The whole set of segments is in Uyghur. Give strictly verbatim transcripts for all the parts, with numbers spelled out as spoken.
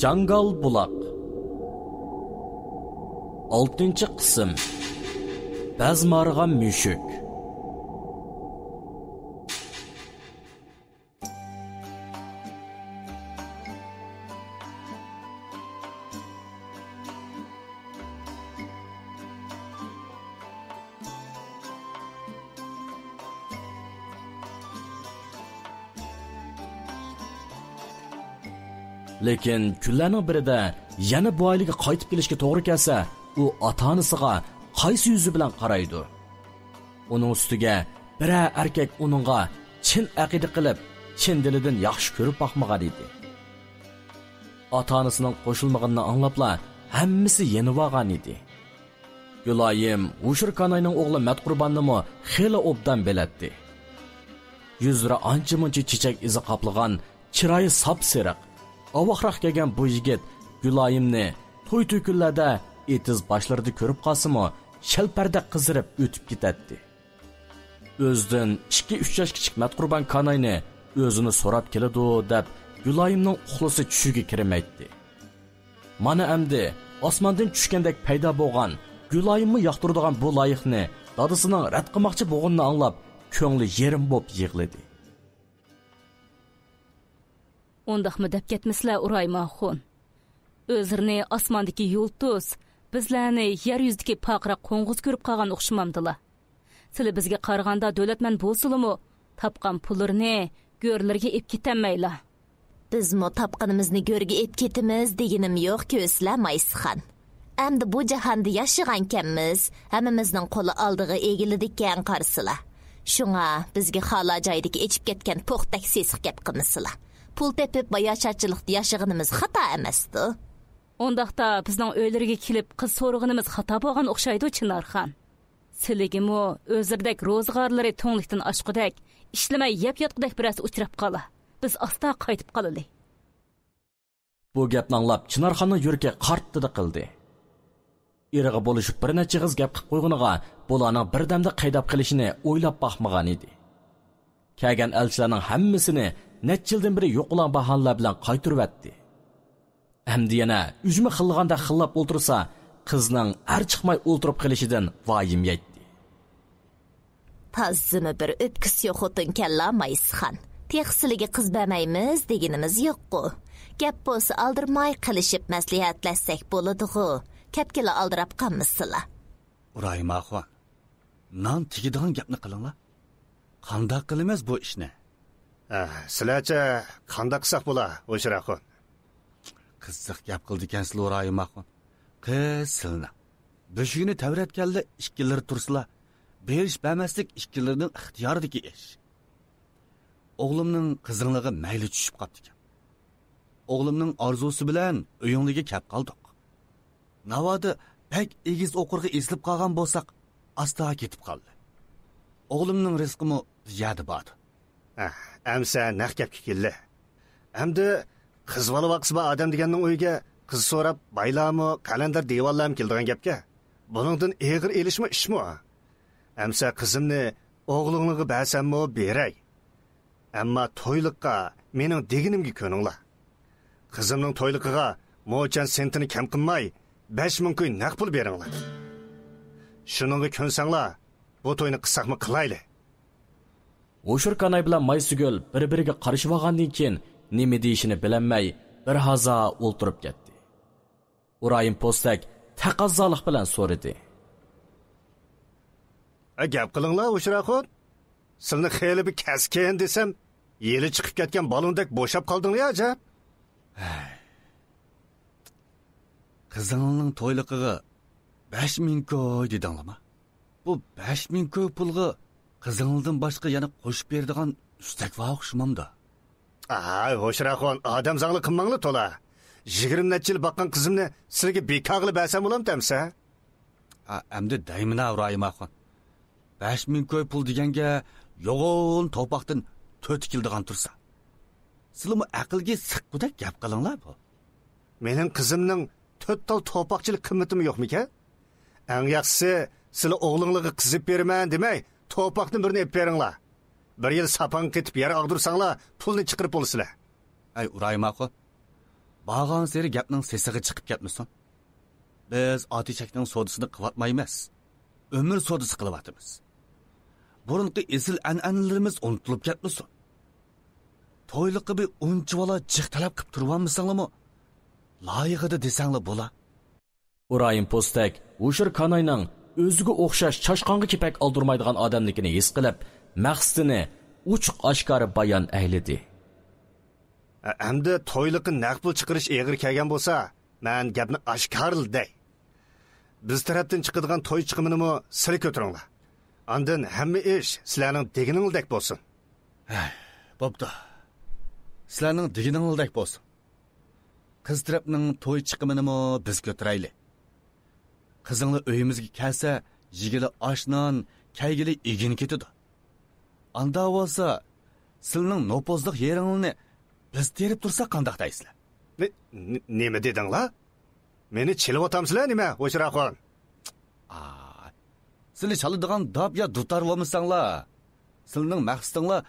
جاڭگال بۇلاق. ئالتىنچى قىسىم. بەز مارىغان مۈشۈك. لېكىن كۈنلەرنىڭ بىرىدە يەنە بۇ ئائىلىگە قايتىپ كېلىشكە توغرا كەلسە، ئۇ ئاتا-ئانىسىغا قايسى يۈزى بىلەن قارايدۇ؟ ئۇنىڭ ئۈستىگە بىرەر ئەركەك ئۇنىڭغا چىن ئەقىدە قىلىپ، چىن دىلىدىن ياخشى كۆرۈپ باقمىغان ئىدى. ئاتا-ئانىسىنىڭ قوشۇلمىغىنىنى ئاڭلاپلا ھەممىسى يېنىۋالغان ئىدى. گۈلايىم ھوشۇر كاناينىڭ ئوغلى مەتقۇرباننىمۇ خېلى ئوبدان بىلەتتى. يۈزلىرى ئانچە-مۇنچە چېچەك ئىزى قاپلىغان، چىرايى ساپسېرىق، ئاۋاقراق كەلگەن بۇ يىگىت گۈلايىمنى توي-تۆكۈنلەردە ئېتىز باشلىرىدا كۆرۈپ قالسىمۇ، شەلپەردەك قىزىرىپ ئۆتۈپ كېتەتتى. ئۆزىدىن ئىككى-ئۈچ ياش كىچىك مەتقۇربان كاناينى ئۆزىنى سوراپ كېلىدۇ، دەپ گۈلايىمنىڭ ئۇخلىسى چۈشىگە كىرمەيتتى. مانا ئەمدى ئاسماندىن چۈشكەندەك پەيدا بولغان، گۈلايىممۇ ياقتۇرىدىغان بۇ لايىقنى دادىسىنىڭ رەت قىلماقچى بولغىنىنى ئاڭلاپ، كۆڭلى يېرىم بولۇپ يىغلىدى. ئۇنداقمۇ دەپ كەتمىسىلە، ئۇرايىم ئاخۇن. ئۆزلىرىنى ئاسماندىكى يۇلتۇز، بىزلەرنى يەر يۈزىدىكى پارقىراق قوڭغۇز كۆرۈپ قالغان ئوخشىمامدىلا؟ سىلى بىزگە قارىغاندا دۆلەتمەن بولسىلىمۇ، تاپقان پۇللىرىنى گۆرلىرىگە ئېپ كېتەلمەيلا. بىزمۇ تاپقىنىمىزنى گۆرگە ئېپ كېتىمىز دېگىنىم يوق كۆسىلە، مايسىخان. ئەمدى بۇ جاھاندا ياشىغانكەنمىز، ھەممىمىزنىڭ قولى ئالدىغا ئېگىلىدىكەن قارىسىلا. شۇڭا بىزگە خالا جايدىكى ئېچىپ كەتكەن پوختەك سېسىق گەپ قىلمىسىلا. پۇل تېپىپ، باياشاتچىلىقتا ياشىغىنىمىز خاتا ئەمەستۇ؟ ئۇنداقتا بىزنىڭ ئۆيلىرىگە كېلىپ قىز سورىغىنىمىز خاتا بولغان ئوخشايدۇ، چىنارخان. سىلىگىمۇ ئۆزلىرىدەك روزىغارلىرى تۈڭلۈكتىن ئاشقۇدەك، ئىشلىمەي يەپ ياتقۇدەك بىرەرسى ئۇچراپ قالا. بىز ئاستا قايتىپ قالىلى. بۇ گەپنى ئاڭلاپ، چىنارخاننىڭ يۈرىكى قارتتىدە قىلدى. ئېرىغا بولۇشۇپ بىر نەچچە ئېغىز گەپ قىلىپ قويغىنىغا، بۇلارنىڭ بىردەمدە قەيداپ قېلىشىنى ئويلاپ باقمىغان ئىدى. كەلگەن ئەلچىلەرنىڭ ھەممىسىنى نەچچە يىلدىن بېرى يوقىلىغان باھانىلەر بىلەن قايتۇرۇۋەتتى. ئەمدى يەنە ئۈجمە خىللىغاندەك خىللاپ ئولتۇرسا، قىزنىڭ ئەر چىقماي ئولتۇرۇپ قېلىشىدىن ۋايىم يەيتتى. تازىمۇ بىر ئۆپكىسى يوق خوتۇنكەنلا، مايسىخان. تېخى سىلىگە قىز بەرمەيمىز دېگىنىمىز يوققۇ. گەپ بولسا ئالدىرىماي قىلىشىپ مەسلىھەتلەشسەك بولىدىغۇ. كەپكىلا ئالدىراپ قالمىسىلا. ئۇرايىم ئاخۇن، نان تېگىدىغان گەپنى قىلىڭلار. قانداق قىلىمىز بۇ ئىشنى؟ ھە، سىلەرچە قانداق قىلساق بولا، ھوشۇر ئاخۇن؟ قىزىق گەپ قىلىدىكەنسىلە، ئۇرايىم ئاخۇن. قىز سىلىنىڭ. بۆشۈكىنى تەۋرەتكەنلەر ئىككىلىرى تۇرسىلا، بېرىش بەرمەسلىك ئىككىلىرىنىڭ ئىختىيارىدىكى ئىش. ئوغلۇمنىڭ قىزىڭلىقى مەيلى چۈشۈپ قاپتىكەن. ئوغلۇمنىڭ ئارزۇسى بىلەن ئۆيۈڭلىگە كەپ قالدۇق. ناۋادا بەك ئېگىز ئوقۇرغا ئېسىلىپ قالغان بولساق، ئاستا كېتىپ قالدى. ئوغلۇمنىڭ رىزقىمۇ بىر يەردە باردا. ھە، ئەمسە نەق گەپكە كېلىلى. ئەمدى قىز بالا باققۇسى بار ئادەم دېگەننىڭ ئۆيىگە قىز سوراپ بايلارمۇ، قەلەندەر دىۋانلارمۇ كېلىدىغان گەپكەن. بۇنىڭدىن ئېغىر ئېلىشمۇ ئىشمۇ؟ ئەمسە قىزىمنى ئوغلۇڭلارغا بەرسەممۇ بېرەي. ئەمما تويلۇققا مېنىڭ دېگىنىمگە كۆنۈڭلار. قىزىمنىڭ تويلۇقىغا موچەن سېنتىنى كەم قىلماي، بەش مىڭ كوي نەق پۇل بېرىڭلار. شۇنىڭغا كۆنسەڭلار، بۇ توينى قىلساقمۇ قىلايلى. ھوشۇر كاناي بىلەن مايسىگۈل بىر-بىرىگە قارىشىۋالغاندىن كېيىن، نېمە دېيىشىنى بىلەلمەي، بىر ھازا ئولتۇرۇپ كەتتى. ئۇرايىم پوستەك تەقەززالىق بىلەن سورىدى. ئە، گەپ قىلىڭلار، ھوشۇر ئاخۇن. سىلىنى خېلى بىر كەسكىن دېسەم، يېلى چىقىپ كەتكەن بالوندەك بوشاپ قالدىڭلار ئەجەب. ھەي. قىزىڭلارنىڭ تويلۇقىغا بەش مىڭ كوي دېدىڭلارما؟ بۇ بەش مىڭ كوي پۇلغا قىزىڭلاردىن باشقا يەنە قوشۇپ بېرىدىغان ئۈستەك بار ئوخشىمامدۇ؟ ئاي، ھوشۇر ئاخۇن، ئادەم زاڭلىق قىلماڭلار تولا. يىگىرمە نەچچە يىل باققان قىزىمنى سىلىگە بىكارغىلا بەرسەم بولامتى ئەمسە؟ ئا، ئەمدى دەيمىنا، ئۇرايىم ئاخۇن. بەش مىڭ كوي پۇل دېگەنگە يوغان توپاقتىن تۆت كېلىدىغان تۇرسا. سىلىمۇ ئەقىلگە سىققۇدەك گەپ قىلىڭلار بۇ. مېنىڭ قىزىمنىڭ تۆت تال توپاقچىلىق قىممىتىمۇ يوقمىكەن؟ ئەڭ ياخشىسى، سىلە ئوغلۇڭلارغا قىز ئېلىپ بېرىمەن دېمەي، توپاقتىن بىرنى ئېلىپ بېرىڭلار. بىر يىل ساپاڭ قېتىپ يەر ئاغدۇرساڭلار، پۇلنى چىقىرىپ بولىسىلەر. ئەي، ئۇرايىم ئاخۇن، ئاغانسېرى گەپنىڭ سېسىقى چىقىپ كەتمىسۇن. بىز ئاتىچەكنىڭ سودىسىنى قىلىۋاتمايمىز. ئۆمۈر سودىسى قىلىۋاتىمىز. بۇرۇنقى ئېسىل ئەنئەنىلىرىمىز ئۇنتۇلۇپ كەتمىسۇن. تويلۇققا بىر ئۇنچىۋالا جىق تەلەپ قىپ تۇرۇۋالمىساڭلىمۇ، لايىقىدا دېسەڭلا بولا. ئۇرايىم پوستەك ۋۇشۇر كاناينىڭ ئۆزىگە ئوخشاش چاشقانغا كېپەك ئالدۇرمايدىغان ئادەملىكىنى ھېس قىلىپ، مەقسىتىنى ئوچۇق ئاشكارا بايان ئەيلىدى. ئە، ئەمدى تويلۇققا نەق پۇل چىقىرىش ئېغىر كەلگەن بولسا، مەن گەپنى ئاشكارىلا دەي. بىز تەرەپتىن چىقىدىغان توي چىقىمىنىمۇ سىلى كۆتۈرۈڭلار. ئاندىن ھەممە ئىش سىلەرنىڭ دېگىنىڭلىدەك بولسۇن. ھەي، بوپتۇ. سىلەرنىڭ دېگىنىڭلىدەك بولسۇن. قىز تەرەپنىڭ توي چىقىمىنىمۇ بىز كۆتۈرەيلى. قىزىڭلار ئۆيىمىزگە كەلسە، يېگىلى ئاش-نان، كەيگىلى ئىگىنى كېتىدۇ. ئاندا بولسا، سىلىنىڭ نوپۇزلۇق يېرىڭلىنى بىز تېرىپ تۇرساق قانداق دەيسىلەر؟ نې-، نې-، نېمە دېدىڭلار؟ مېنى چېلىۋاتامسىلەر نېمە، ھوشراخۇن؟ ئا، سىلى چالىدىغان داپ يا دۇتار بولمىساڭلار، سىلىنىڭ مەقسىتىڭلار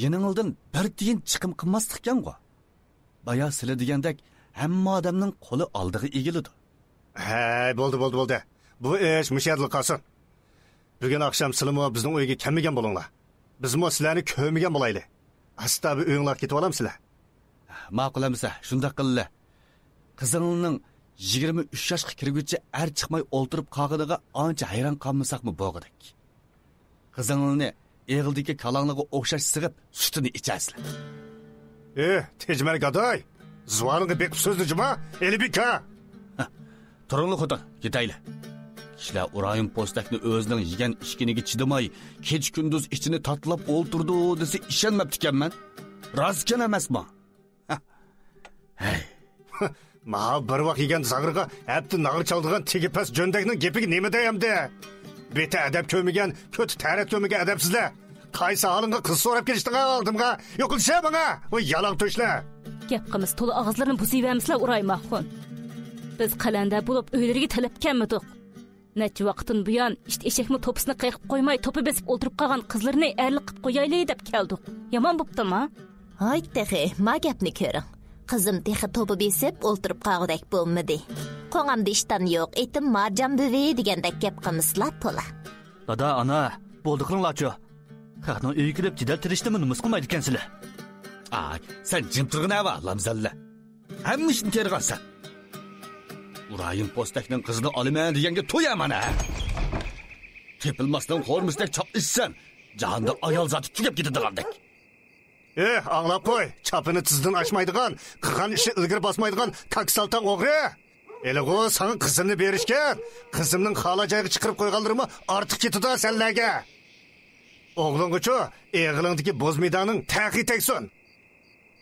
يېنىڭلىدىن بىر تىيىن چىقىم قىلماسلىقكەنغۇ. بايا سىلى دېگەندەك ھەممە ئادەمنىڭ قولى ئالدىغا ئېگىلىدۇ. ھەي، بولدى، بولدى، بولدى. بۇ ئىش مۇشۇ يەردىلا قالسۇن. بۈگۈن ئاخشام سىلىمۇ بىزنىڭ ئۆيگە كەلمىگەن بولۇڭلار. بىزمۇ سىلەرنى كۆرمىگەن بولايلى. ئاستا بىر ئۆيۈڭلارغا كېتىۋالامسىلەر؟ ماقۇل ئەمىسە، شۇنداق قىلىلى. قىزىڭلارنىڭ يىگىرمە ئۈچ ياشقا كىرگۈچە ئەر چىقماي ئولتۇرۇپ قالغىنىغا ئانچە ھەيران قالمىساقمۇ بولغۇدەك. قىزىڭلارنى ئېغىلدىكى كالاڭلارغا ئوخشاش سېغىپ، سۈتىنى ئىچەرسىلەر. ئېھ، تېجىمەل گاداي! زۇۋانىڭغا بېقىپ سۆزلە جۇما، ئېلىبىكا! ھە، تۇرۇڭلار خوتۇن، كېتەيلى. كىشىلەر ئۇرايىم پوستەكنى ئۆزىنىڭ يېگەن ئىچكىنىگە چىدىماي، كېچە-كۈندۈز ئىچىنى تاتىلاپ ئولتۇرىدۇ دېسە ئىشەنمەپتىكەنمەن. راستكەن ئەمەسمۇ؟ ھەي. ماۋۇ بىر ۋاق يېگەن زاغرىغا ھەپتە ناغرا چالىدىغان تېگى پەس جۆندەكنىڭ گېپىگە نېمە دەي ئەمدى؟ بېتى ئەدەپ كۆرمىگەن، كۆتى تەرەت كۆرمىگەن ئەدەپسىزلەر. قايسى ھالىڭغا قىز سوراپ كېلىشتىڭ ئالدىمغا؟ يوقىلىشە ماڭا، ۋاي يالاڭ تۆشلەر! گەپ قىلمىسا تولا ئاغزىلىرىنى بۇزۇۋەرمىسىلە ئۇرايىم ئاخۇن. بىز قەلەندەر بولۇپ ئۆيلىرىگە تەلەپ كەلمىدۇق. نەچچە ۋاقىتتىن بۇيان ئىت ئېشەكمۇ توپىسىنى قېقىپ قويماي توپا بېسىپ ئولتۇرۇپ قالغان قىزلىرىنى ئەرلىك قىلىپ قويايلى دەپ كەلدۇق. يامان بوپتۇما؟ ھايت تېخى، ما گەپنى كۆرۈڭ. قىزىم تېخى توپا بېسىپ ئولتۇرۇپ قالغۇدەك بولمىدى. قوڭامدا ئىشتان يوق، ئېتىم مارجان بۈۋى دېگەندەك گەپ قىلمىسىلا تولا. دادا، ئانا، بولدى قىلىڭلارچۇ. خەقنىڭ ئۆيىگە كېلىپ جېدەل تېرىشتىنمۇ نومۇس قىلمايدىكەنسىلەر. ئاي، سەن جىم تۇرغىنە ۋا، لامزەللە. ھەممە ئىشنى تېرىغانسەن. ئۇرايىم پوستەكنىڭ قىزىنى ئالىمەن دېگەنگە توي ئامانە. تېپىلماسنىڭ خورمىسىدەك چاپلىشىسەن. جاھاندا ئايال زاتى تۈگەپ كېتىدىغاندەك. ئېھ، ئاڭلاپ قوي، چاپىنى تىزدىن ئاشمايدىغان، قىلغان ئىشى ئىلگىرى باسمايدىغان كاكسالتاڭ ئوغرى! ھېلىغۇ ساڭا قىزىمنى بېرىشكەن، قىزىمنىڭ خالا جايغا چىقىرىپ قويغانلىرىمۇ ئارتۇق كېتىدۇ سەنلەرگە. ئوغلۇڭغىچۇ ئېغىلىڭدىكى بوز مىدانىڭ تەخى تەگسۇن!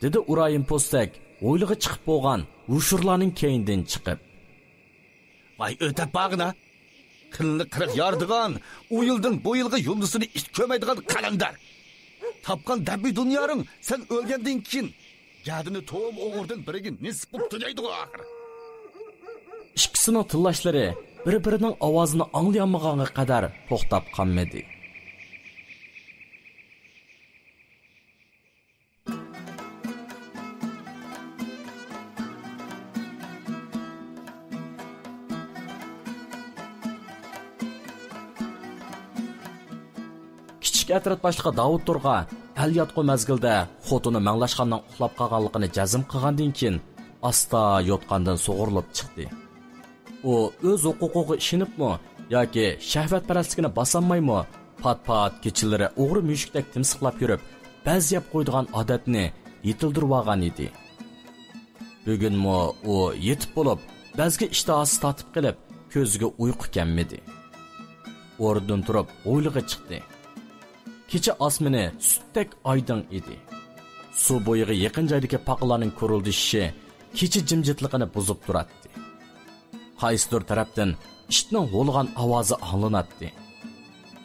دېدى ئۇرايىم پوستەك ھويلىغا چىقىپ بولغان ھوشۇرلارنىڭ كەينىدىن چىقىپ. ۋاي ئۆتەپ بارغىنا! قىلىنى قىرىق يارىدىغان، ئۇ يىلدىن بۇ يىلغا يۇندىسىنى ئىت كۆرمەيدىغان قەلەندەر! تاپقان دەببى دۇنيارىڭ سەن ئۆلگەندىن كېيىن گەدىنى توم ئوغرىدىن بىرىگە نېسىپ بولۇپ تۈگەيدىغۇ ئاخىر. ئىككىسىنىڭ تىللاشلىرى بىر-بىرىنىڭ ئاۋازىنى ئاڭلىيالمىغانغا قەدەر توختاپ قالمىدى. كىچىك ئەترەت باشلىقى داۋۇت تۇرغا ئەل ياتقۇ مەزگىلدە خوتۇنى مەڭلاشخاننىڭ ئۇخلاپ قالغانلىقىنى جەزم قىلغاندىن كېيىن، ئاستا يوتقاندىن سۇغۇرۇلۇپ چىقتى. ئۇ ئۆز ھوقۇقىغا ئىشىنىپمۇ ياكى شەھۋەتپەرەسلىكىنى باسالمايمۇ، پات-پات كېچىلىرى ئوغرى مۈشۈكتەك تىمسىقلاپ يۈرۈپ، بەز يەپ قويىدىغان ئادەتنى يېتىلدۈرۈۋالغان ئىدى. بۈگۈنمۇ ئۇ يېتىپ بولۇپ، بەزگە ئىشتىھاسى تارتىپ قېلىپ، كۆزىگە ئۇيقۇ كەلمىدى. ئورنىدىن تۇرۇپ، ھويلىغا چىقتى. كېچە ئاسمىنى سۈتتەك ئايدىڭ ئىدى. سۇ بويىغا يېقىن جايدىكى پاقىلارنىڭ كۇرۇلدىشىشى كېچە جىمجىتلىقىنى بۇزۇپ تۇراتتى. قايسىدۇر تەرەپتىن ئىتنىڭ ھولىغان ئاۋازى ئاڭلىناتتى.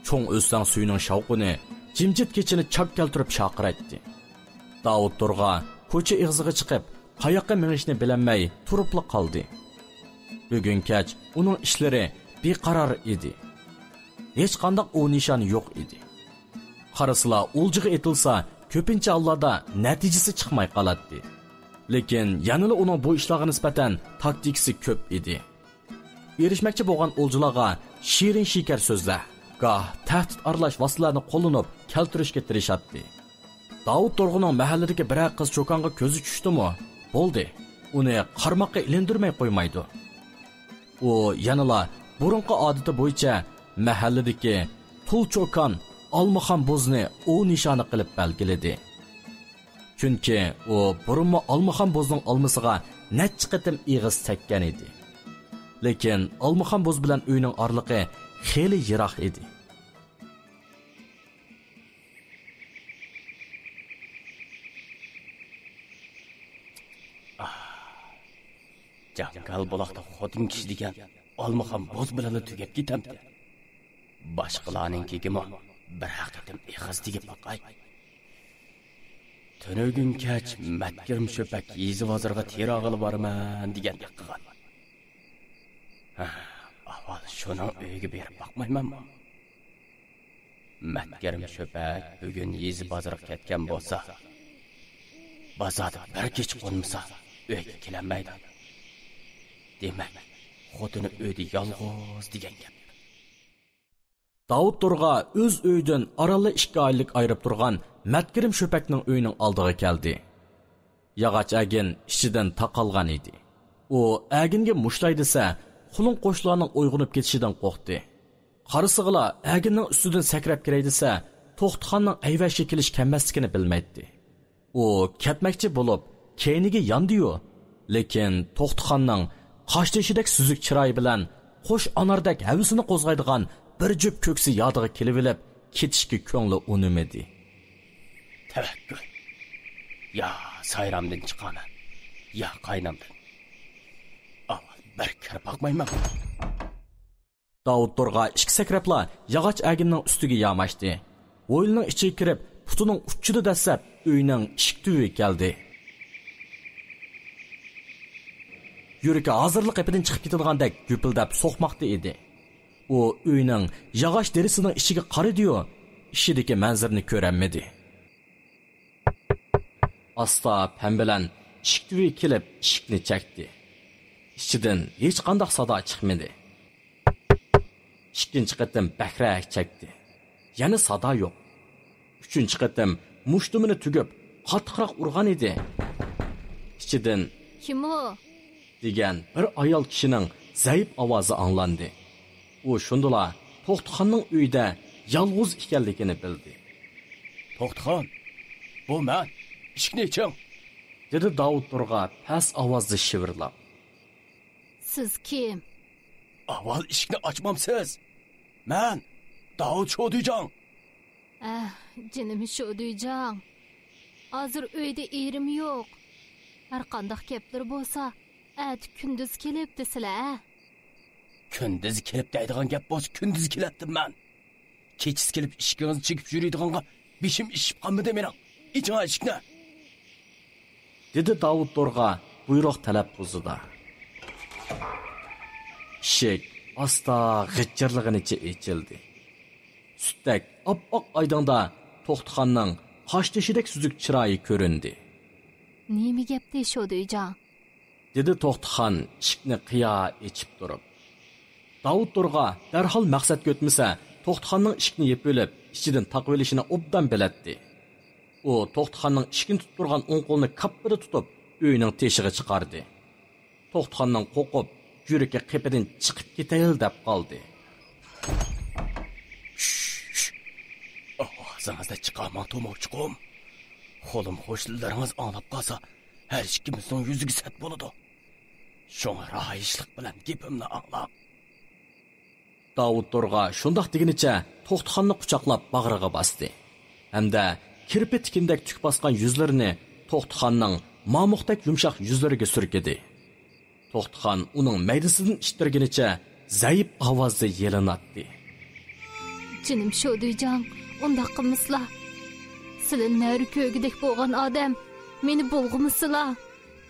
چوڭ ئۆستەڭ سۈيىنىڭ شاۋقۇنى جىمجىت كېچىنى چاك كەلتۈرۈپ چاقىرايتتى. داۋۇت تۇرغا كوچا ئېغىزىغا چىقىپ، قاياققا مېڭىشنى بىلەلمەي تۇرۇپلا قالدى. بۈگۈن كەچ ئۇنىڭ ئىشلىرى بىقارار ئىدى. ھېچقانداق ئۇ نىشان يوق ئىدى. قارىسىلا، ئولجىغا ئېتىلسا، كۆپىنچە ھاللاردا نەتىجىسى چىقماي قالاتتى. لېكىن يەنىلا ئۇنىڭ بۇ ئىشلارغا نىسبەتەن تاكتىكىسى كۆپ ئىدى. ئېرىشمەكچى بولغان ئولجىلارغا شېرىن شېكەر سۆزلەر، گاھ تەھدىت ئارىلاش ۋاسىتىلەرنى قوللىنىپ كەلتۈرۈشكە تىرىشاتتى. داۋۇت تورغىنىڭ مەھەللىدىكى بىرەر قىز چوكانغا كۆزى چۈشتىمۇ، بولدى، ئۇنى قارماققا ئىلىندۈرمەي قويمايدۇ. ئۇ يەنىلا بۇرۇنقى ئادىتى بويىچە مەھەللىدىكى تۇل چوكان ئالمىخان بوزنى ئوۋ نىشانى قىلىپ بەلگىلىدى. چۈنكى ئۇ بۇرۇنمۇ ئالمىخان بوزنىڭ ئالمىسىغا نەچچە قېتىم ئېغىز تەگكەن ئىدى. لېكىن ئالمىخان بوز بىلەن ئۆينىڭ ئارىلىقى خېلى يىراق ئىدى. جاڭگال بۇلاقتا خوتۇن كىشى دېگەن ئالمىخان بوز بىلەنلا تۈگەپ كېتەمتى. باشقىلارنىڭكىگىمۇ بىرەر قېتىم ئېغىز تېگىپ باقاي. تۈنۈگۈن كەچ مەتكىرىم شۆپەك يېزا بازىرىغا تېرىلغىلى بارىمەن دېگەندەك قىلغان. ھە، ئاۋۋال شۇنىڭ ئۆيىگە بېرىپ باقمايمەنمۇ؟ مەتكىرىم شۆپەك بۈگۈن يېزا بازىرىغا كەتكەن بولسا، بازاردا بىر كېچە قونمىسا، ئۆيگە كېلەلمەيدۇ. دېمەك، خوتۇنى ئۆيدە يالغۇز دېگەن گەپ. داۋۇت تورغا ئۆز ئۆيىدىن ئارانلا ئىككى ئائىلىلىك ئايرىپ تۇرغان مەتكىرىم شۆپەكنىڭ ئۆيىنىڭ ئالدىغا كەلدى. ياغاچ ئەگىن ئىچىدىن تاقالغان ئىدى. ئۇ ئەگىنگە مۇشتلاي دېسە، قۇلۇن-قوشلارنىڭ ئويغىنىپ كېتىشىدىن قورقتى. قارىسىغىلا، ئەگىننىڭ ئۈستىدىن سەكرەپ كىرەي دېسە، توختىخاننىڭ ئەيۋەشكە كېلىش-كەلمەسلىكىنى بىلمەيتتى. ئۇ كەتمەكچى بولۇپ، كەينىگە ياندى-يۇ. لېكىن توختىخاننىڭ قاشتېشىدەك سۈزۈك چىرايى بىلەن قوش ئاناردەك ھەۋىسىنى قوزغايدىغان بىر جۈپ كۆكسى يادىغا كېلىۋېلىپ، كېتىشكە كۆڭلى ئۇنىمىدى. تەۋەككۈل. يا سايرامدىن چىقارمەن، يا قاينامدىن. ئاۋۋال بىر كىرىپ باقمايمەن. داۋۇت تورغا ئىككى سەكرەپلا ياغاچ ئەگىننىڭ ئۈستىگە ياماشتى. ھويلىنىڭ ئىچىگە كىرىپ، پۇتىنىڭ ئۇچىدا دەسسەپ، ئۆينىڭ ئىشىك تۈۋىگە كەلدى. يۈرىكى ھازىرلا قېپىدىن چىقىپ كېتىدىغاندەك گۈپۈلدەپ سوقماقتا ئىدى. ئۇ ئۆينىڭ ياغاچ دېرىزىسىنىڭ ئىچىگە قارىدى-يۇ، ئىچىدىكى مەنزىرىنى كۆرەلمىدى. ئاستا پەم بىلەن ئىشىك تۈۋىگە كېلىپ، ئىشىكنى چەكتى. ئىچىدىن ھېچقانداق سادا چىقمىدى. ئىككىنچى قېتىم بەكرەك چەكتى. يەنە سادا يوق. ئۈچىنچى قېتىم مۇشتۇمىنى تۈگۈپ، قاتتىقراق ئۇرغان ئىدى. ئىچىدىن، «كىم ئۇ؟» دېگەن بىر ئايال كىشىنىڭ زەئىپ ئاۋازى ئاڭلاندى. ئۇ شۇندىلا توختىخاننىڭ ئۆيىدە يالغۇز ئىكەنلىكىنى بىلدى. «توختىخان، بۇ مەن. ئىشىكنى ئېچىڭ!» دېدى داۋۇت تورغا پەس ئاۋازدا شىۋىرلاپ. «سىز كىم؟» «ئاۋۋال ئىشىكنى ئاچمامسىز؟ مەن داۋۇت شودۇيجاڭ.» «ئەھ، جېنىم شودۇيجاڭ. ھازىر ئۆيدە ئېرىم يوق. ھەرقانداق گەپلىرى بولسا، ئەتە كۈندۈز كېلىپ دېسىلە، ھە؟» «كۈندۈز كېلىپ دەيدىغان گەپ بولسا، كۈندۈز كېلەتتىم مەن. كېچىسى كېلىپ ئىشىكىڭىزنى چېكىپ يۈرىدىغانغا بېشىم ئىششىپ قالمىدى مېنىڭ. ئېچىڭ ئىشىكنى!» دېدى داۋۇت تورغا بۇيرۇق تەلەپپۇزىدا. ئىشىك ئاستا غىچىرلىغىنىچە ئېچىلدى. سۈتتەك ئاپئاق ئايدىڭدا توختىخاننىڭ قاشتېشىدەك سۈزۈك چىرايى كۆرۈندى. «نېمە گەپتى شودۇيجاڭ؟» دېدى توختىخان ئىشىكنى قىيا ئېچىپ تۇرۇپ. داۋۇت تورغا دەرھال مەقسەتكە ئۆتمىسە، توختىخاننىڭ ئىشىكنى يېپىۋېلىپ، ئىچىدىن تاقىۋېلىشىنى ئوبدان بىلەتتى. ئۇ توختىخاننىڭ ئىشىكىنى تۇتۇپ تۇرغان ئوڭ قولىنى كاپپىدە تۇتۇپ، ئۆينىڭ تېشىغا چىقاردى. توختىخاننىڭ قورقۇپ، يۈرىكى قېپىدىن چىقىپ كېتەيلا دەپ قالدى. «شش، شش! ئاۋازىڭىزنى چىقارماڭ، تومۇرچۇقۇم. خولۇم-خوشلىلىرىڭىز ئاڭلاپ قالسا، ھەر ئىككىمىزنىڭ يۈزىگە سەت بولىدۇ. شۇڭا راھىشلىق بىلەن گېپىمنى ئاڭلاڭ.» داۋۇت تورغا شۇنداق دېگىنىچە توختىخاننى قۇچاقلاپ باغرىغا باستى ھەمدە كىرپى تىكىندەك تۈك باسقان يۈزلىرىنى توختىخاننىڭ مامۇقتەك يۇمشاق يۈزلىرىگە سۈركىدى. توختىخان ئۇنىڭ مەيدىسىدىن ئىتتىرگىنىچە زەئىپ ئاۋازدا يېلىناتتى. «جېنىم شودۇيجاڭ، ئۇنداق قىلمىسىلا. سىلى نەۋرە كۆرگۈدەك بولغان ئادەم، مېنى بۇلغىمىسىلا.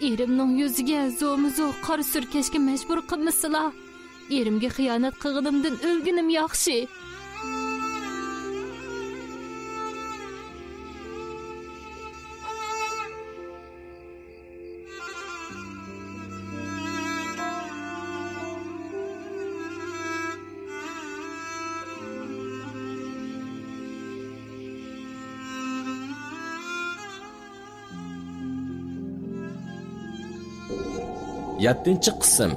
ئېرىمنىڭ يۈزىگە زورمۇزور قارا سۈركەشكە مەجبۇر قىلمىسىلا. ئېرىمگە خىيانەت قىلغىنىمدىن ئۆلگىنىم ياخشى.» يەتتىنچى قىسىم.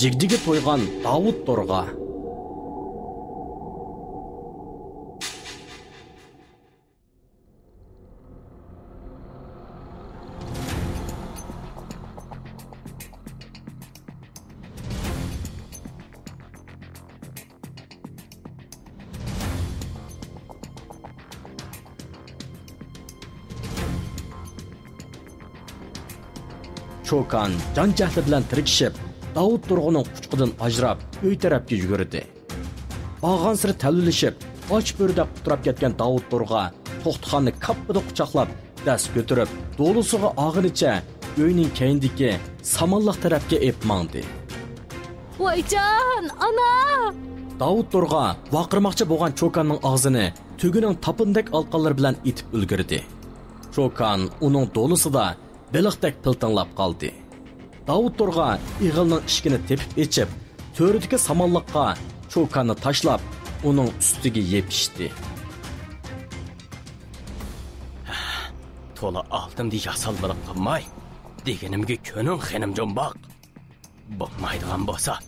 جىگدىگە تويغان داۋۇت تورغا. چوكان جان جەھلى بىلەن تىركىشىپ، داۋۇت تورغىنىڭ قۇچىقىدىن ئاجراپ، ئۆي تەرەپكە يۈگۈردى. بارغانسېرى تەۋلىشىپ، ئاچ بۆرىدەك قۇتراپ كەتكەن داۋۇت تورغا توختىخاننى كاپپىدە قۇچاقلاپ، دەس كۆتۈرۈپ، دولىسىغا ئالغىنىچە ئۆينىڭ كەينىدىكى سامانلىق تەرەپكە ئېلىپ ماڭدى. ۋايجان، ئانا! داۋۇت تورغا ۋارقىرىماقچى بولغان چوكاننىڭ ئاغزىنى تۆگىنىڭ تاپىنىدەك ئالىقانلىرى بىلەن ئېتىپ ئۈلگۈردى. چوكان ئۇنىڭ دولىسىدا بېلىقتەك پىلتىڭلاپ قالدى. داۋۇت تورغا ئېغىلنىڭ ئىشىكىنى تېپىپ ئېچىپ، تۆرىدىكى سامانلىققا چوكاننى تاشلاپ، ئۇنىڭ ئۈستىگە يېپىشتى. تولا ئالتۇندىن ياسالمىلىق قىلماي، دېگىنىمگە كۆنۈڭ، خېنىم جۇمباق. بولمايدىغان بولسا،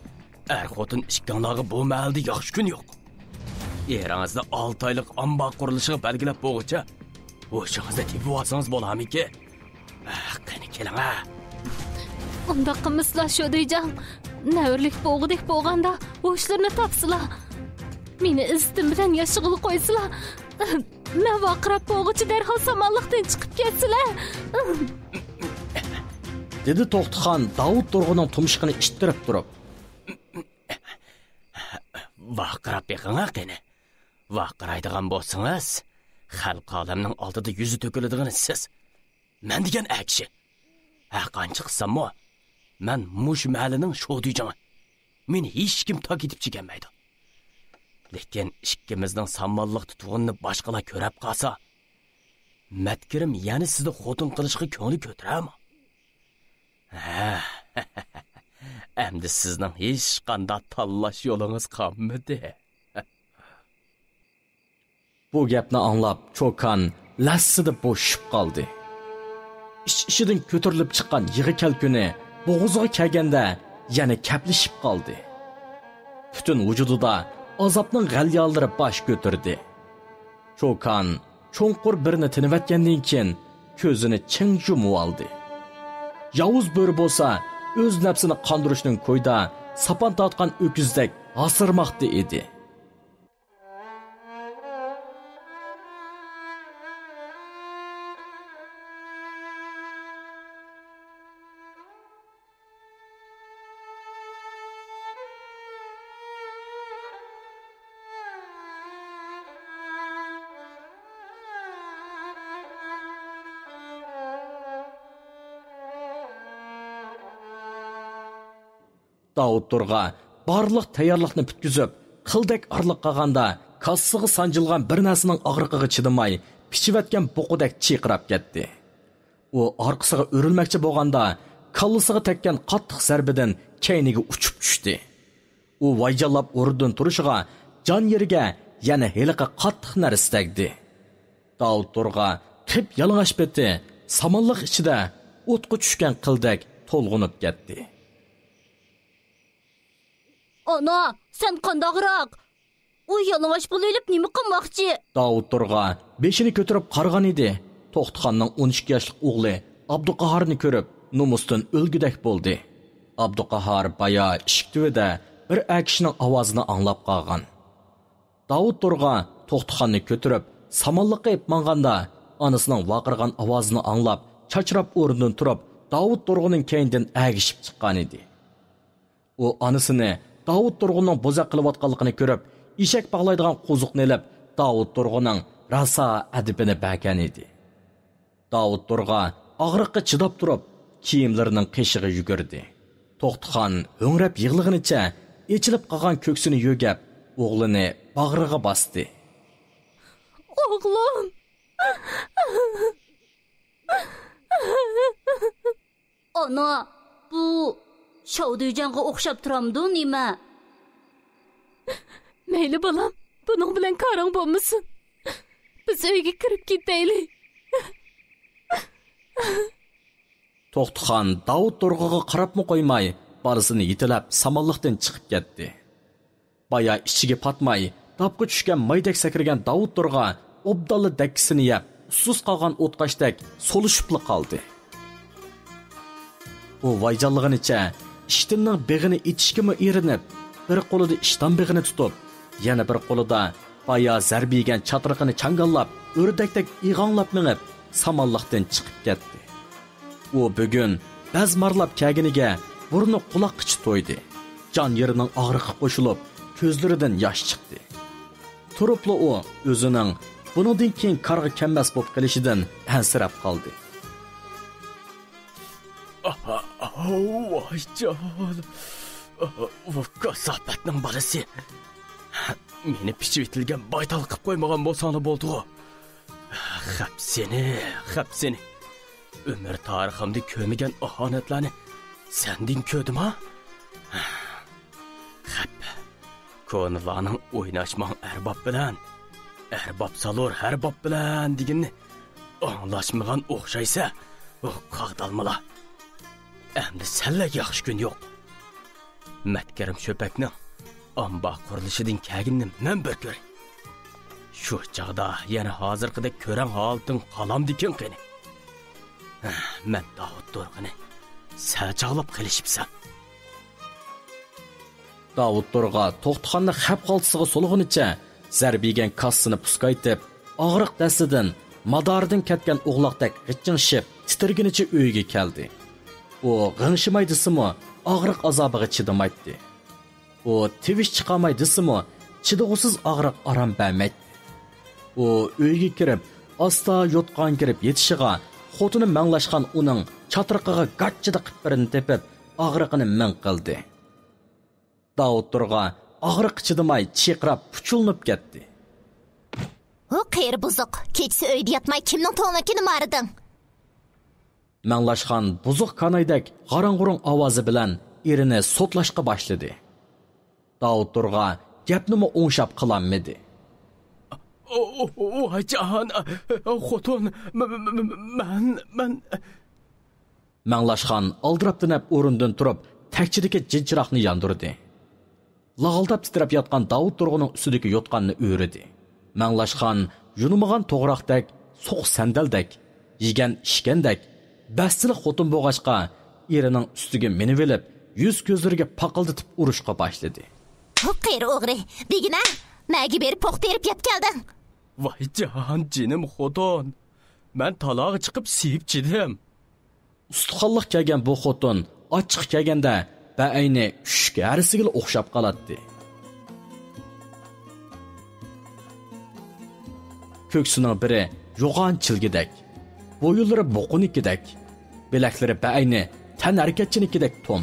ئەر-خوتۇن ئىككىڭلارغا بۇ مەھەلدە ياخشى كۈن يوق. ئېرىڭىزنى ئالتە ئايلىق ئامبار قۇرۇلۇشىغا بەلگىلەپ بولغۇچە، ھوشىڭىزنى تېپىۋالسىڭىز بولارمىكىن؟ ئەھ، قېنى كېلىڭە. ئۇنداق قىلمىسىلا، شودۇيجاڭ. نەۋرىلىك بولغۇدەك بولغاندا، ھوشلىرىنى تاپسىلا. مېنى ئىززىتىم بىلەن ياشىغىلى قويسىلا. مەن ۋارقىراپ بولغۇچە دەرھال سامانلىقتىن چىقىپ كەتسىلە. دېدى توختىخان داۋۇت تورغىنىڭ تۇمشۇقىنى ئىتتىرىپ تۇرۇپ. ۋارقىراپ بېقىڭا قېنى. ۋارقىرايدىغان بولسىڭىز، خەلقى ئالەمنىڭ ئالدىدا يۈزى تۆكۈلىدىغىنى سىز. مەن دېگەن ئەر كىشى. ھەر قانچە قىلساممۇ، مەن مۇشۇ مەھەللىنىڭ شودۇيجاڭى. مېنى ھېچكىم تاك ئېتىپ چىگەلمەيدۇ. لېكىن ئىككىمىزنىڭ سامانلىق تۇتقىنىنى باشقىلار كۆرەپ قالسا، مەتكىرىم يەنە سىزنى خوتۇن قىلىشقا كۆڭلى كۆتۈرەرمۇ؟ ھە، ئەمدى سىزنىڭ ھېچقانداق تاللاش يولىڭىز قالمىدى. بۇ گەپنى ئاڭلاپ، چوكان لەسسىدە بوشىشىپ قالدى. ئىچ-ئىچىدىن كۆتۈرۈلۈپ چىققان يىغا كەلكۈنى بوغۇزىغا كەلگەندە يەنە كەپلىشىپ قالدى. پۈتۈن ۋۇجۇدىدا ئازابنىڭ غەليانلىرى باش كۆتۈردى. چوكان چوڭقۇر بىرنى تىنىۋەتكەندىن كېيىن، كۆزىنى چىڭ يۇمۇۋالدى. ياۋۇز بۆرە بولسا ئۆز نەپسىنى قاندۇرۇشنىڭ كويىدا ساپان تارتقان ئۆكۈزدەك ھاسىرىماقتا ئىدى. داۋۇت تورغا بارلىق تەييارلىقنى پۈتكۈزۈپ، قىلدەك ئارىلىق قالغاندا، كاسىسىغا سانجىلغان بىر نەرسىنىڭ ئاغرىقىغا چىدىماي، پىچىۋەتكەن بۇقىدەك چىرقىراپ كەتتى. ئۇ ئارقىسىغا ئۆرۈلمەكچى بولغاندا، كاللىسىغا تەگكەن قاتتىق زەربىدىن كەينىگە ئۇچۇپ چۈشتى. ئۇ ۋايجانلاپ ئورنىدىن تۇرۇشىغا، جان يېرىگە يەنە ھېلىقى قاتتىق نەرسە تەگدى. داۋۇت تورغا قىپيالىڭاچ پېتى سامانلىق ئىچىدە ئوتقا چۈشكەن قىلدەك تولغىنىپ كەتتى. ئانا، سەن قانداقراق؟ ئۇ يالىڭاچ بولۇۋېلىپ نېمە قىلماقچى؟ داۋۇت تورغا بېشىنى كۆتۈرۈپ قارىغان ئىدى. توختىخاننىڭ ئون ئىككى ياشلىق ئوغلى ئابدۇقاھارنى كۆرۈپ، نومۇستىن ئۆلگۈدەك بولدى. ئابدۇقاھار بايا ئىشىك تۈۋىدە بىر ئەر كىشىنىڭ ئاۋازىنى ئاڭلاپ قالغان. داۋۇت تورغا توختىخاننى كۆتۈرۈپ، سامانلىققا ئېلىپ ماڭغاندا، ئانىسىنىڭ ۋارقىرىغان ئاۋازىنى ئاڭلاپ، چاچراپ ئورنىدىن تۇرۇپ، داۋۇت تورغىنىڭ كەينىدىن ئەگىشىپ چىققانىدى. ئۇ ئانىسىنى داۋۇت تورغىنىڭ بوزەك قىلىۋاتقانلىقىنى كۆرۈپ، ئېشەك باغلايدىغان قوزۇقنى ئېلىپ، داۋۇت تورغىنىڭ راسا ئەدىپىنى بەرگەنىدى. داۋۇت تورغا ئاغرىققا چىداپ تۇرۇپ، كىيىملىرىنىڭ قېشىغا يۈگۈردى. توختىخان ھۆڭرەپ يىغلىغىنىچە ئېچىلىپ قالغان كۆكسىنى يۆگەپ، ئوغلىنى باغرىغا باستى. ئوغلۇم! ئانا، بۇ شاۋدۇيجانغا ئوخشاپ تۇرامدۇ نېمە؟ مەيلى، بالام، بۇنىڭ بىلەن كارىڭ بولمىسۇن. بىز ئۆيگە كىرىپ كېتەيلى. توختىخان داۋۇت تۇرغىغا قاراپمۇ قويماي، بالىسىنى يېتىلەپ سامانلىقتىن چىقىپ كەتتى. بايا ئىچىگە پاتماي، داپقا چۈشكەن مايدەك سەكرىگەن داۋۇت تۇرغا ئوبدانلا دەككىسىنى يەپ، ئۇسسۇز قالغان ئوتقاشتەك سولۇشۇپلا قالدى. ئۇ ۋايجانلىغىنىچە ئىشتىننىڭ بېغىنى ئېتىشكىمۇ ئېرىنىپ، بىر قولىدا ئىشتان بېغىنى تۇتۇپ، يەنە بىر قولىدا بايا زەربە يېگەن چاترىقىنى چاڭگاللاپ، ئۆردەكتەك ئىغاڭلاپ مېڭىپ، سامانلىقتىن چىقىپ كەتتى. ئۇ بۈگۈن بەز مارلاپ كەلگىنىگە بۇرنى قۇلاققىچە تويدى. جان يېرىنىڭ ئاغرىقى قوشۇلۇپ، كۆزلىرىدىن ياش چىقتى. تۇرۇپلا ئۇ ئۆزىنىڭ بۇنىڭدىن كېيىن كارغا كەلمەس بولۇپ قېلىشىدىن ئەنسىرەپ قالدى. ۋايجان، بۇ كاساپەتنىڭ بالىسى. مېنى پىچىۋېتىلگەن بايتال قىپ قويمىغان بولساڭلا بولدىغۇ. خەپ سېنى، خەپ سېنى. ئۆمۈر تارىخىمدا كۆرمىگەن ئاھانەتلەرنى سەندىن كۆردۈم ھا؟ خەپ. كونىلارنىڭ «ئويناشماڭ ئەرباب بىلەن، ئەرباب سالۇر ھەر باب بىلەن» دېگىنىنى ئاڭلاشمىغان ئوخشايسە، ئۇ قاغدالمىلا. ئەمدى سەنلەك ياخشى كۈن يوق. مەتكەرىم شۆپەكنىڭ ئامبار قۇرۇلۇشىدىن كەلگىنىنى مەن بىر كۆرەي. شۇ چاغدا يەنە ھازىرقىدەك كۆرەڭ ھالىتىڭ قالامدىكىن قېنى؟ مەن داۋۇت تۇرغىنى سەل چاغلاپ قېلىشىپسەن. داۋۇت تۇرغا توختىخاننى خەپ خالتىسىغا سولىغىنىچە زەربە يېگەن كاسىسىنى پۇسكايتىپ، ئاغرىق دەستىدىن مادارىدىن كەتكەن ئوغلاقتەك غىچىڭشىپ، تىترىگىنىچە ئۆيىگە كەلدى. ئۇ غىڭشىماي دېسىمۇ، ئاغرىق ئازابىغا چىدىمايتتى. ئۇ تىۋىش چىقارماي دېسىمۇ، چىدىغۇسىز ئاغرىق ئارام بەرمەيتتى. ئۇ ئۆيگە كىرىپ، ئاستا يوتقان كىرىپ يېتىشىغا، خوتۇنى مەڭلاشخان ئۇنىڭ چاترىقىغا گاچچىدا قىپپىرىنى تېپىپ، ئاغرىقىنى مىڭ قىلدى. داۋۇت تۇرغا ئاغرىققا چىدىماي چىرقىراپ پۇچۇلىنىپ كەتتى. ھۇ قېرى بۇزۇق، كېچىسى ئۆيدە ياتماي كىمنىڭ توڭلىقىنى مارىدىڭ؟ مەڭلاشخان بۇزۇق كانايدەك غاراڭ-غۇرۇڭ ئاۋازى بىلەن ئېرىنى سوتلاشقا باشلىدى. داۋۇت تۇرغا گەپنىمۇ ئوڭشاپ قىلالمىدى. ۋايجان، خوتۇن، مەن، مەن، مەن. مەڭلاشخان ئالدىراپ دېنەپ ئورنىدىن تۇرۇپ، تەكچىدىكى جىنچىراغنى ياندۇردى. لاغىلداپ تىترەپ ياتقان داۋۇت تۇرغىنىڭ ئۈستىدىكى يوتقاننى ئۆرۈدى. مەڭلاشخان يۇنۇمىغان توغراقتەك، سوقۇق سەندەلدەك، يېگەن ئىچكەندەك، بەستلىك خوتۇن بولغاچقا، ئېرىنىڭ ئۈستىگە مىنىۋېلىپ، يۈز-كۆزلىرىگە پاقىلدىتىپ ئۇرۇشقا باشلىدى. ھۇ قېرى ئوغرى، دېگىنە، نەگە بېرىپ پوخ تېرىپ يەپ كەلدىڭ؟ ۋايجان، جېنىم خوتۇن، مەن تالاغا چىقىپ سىيىپ چىدىم. ئۇستىخانلىق كەلگەن بۇ خوتۇن ئاچچىقى كەلگەندە بەئەينى ئۈششۈك ھەرىسىگىلا ئوخشاپ قالاتتى. كۆكسىنىڭ بىرى يوغان چىلگىدەك، بويۇنلىرى بوقىنىڭكىدەك، بىلەكلىرى بەئەينى تەنھەرىكەتچىنىڭكىدەك توم.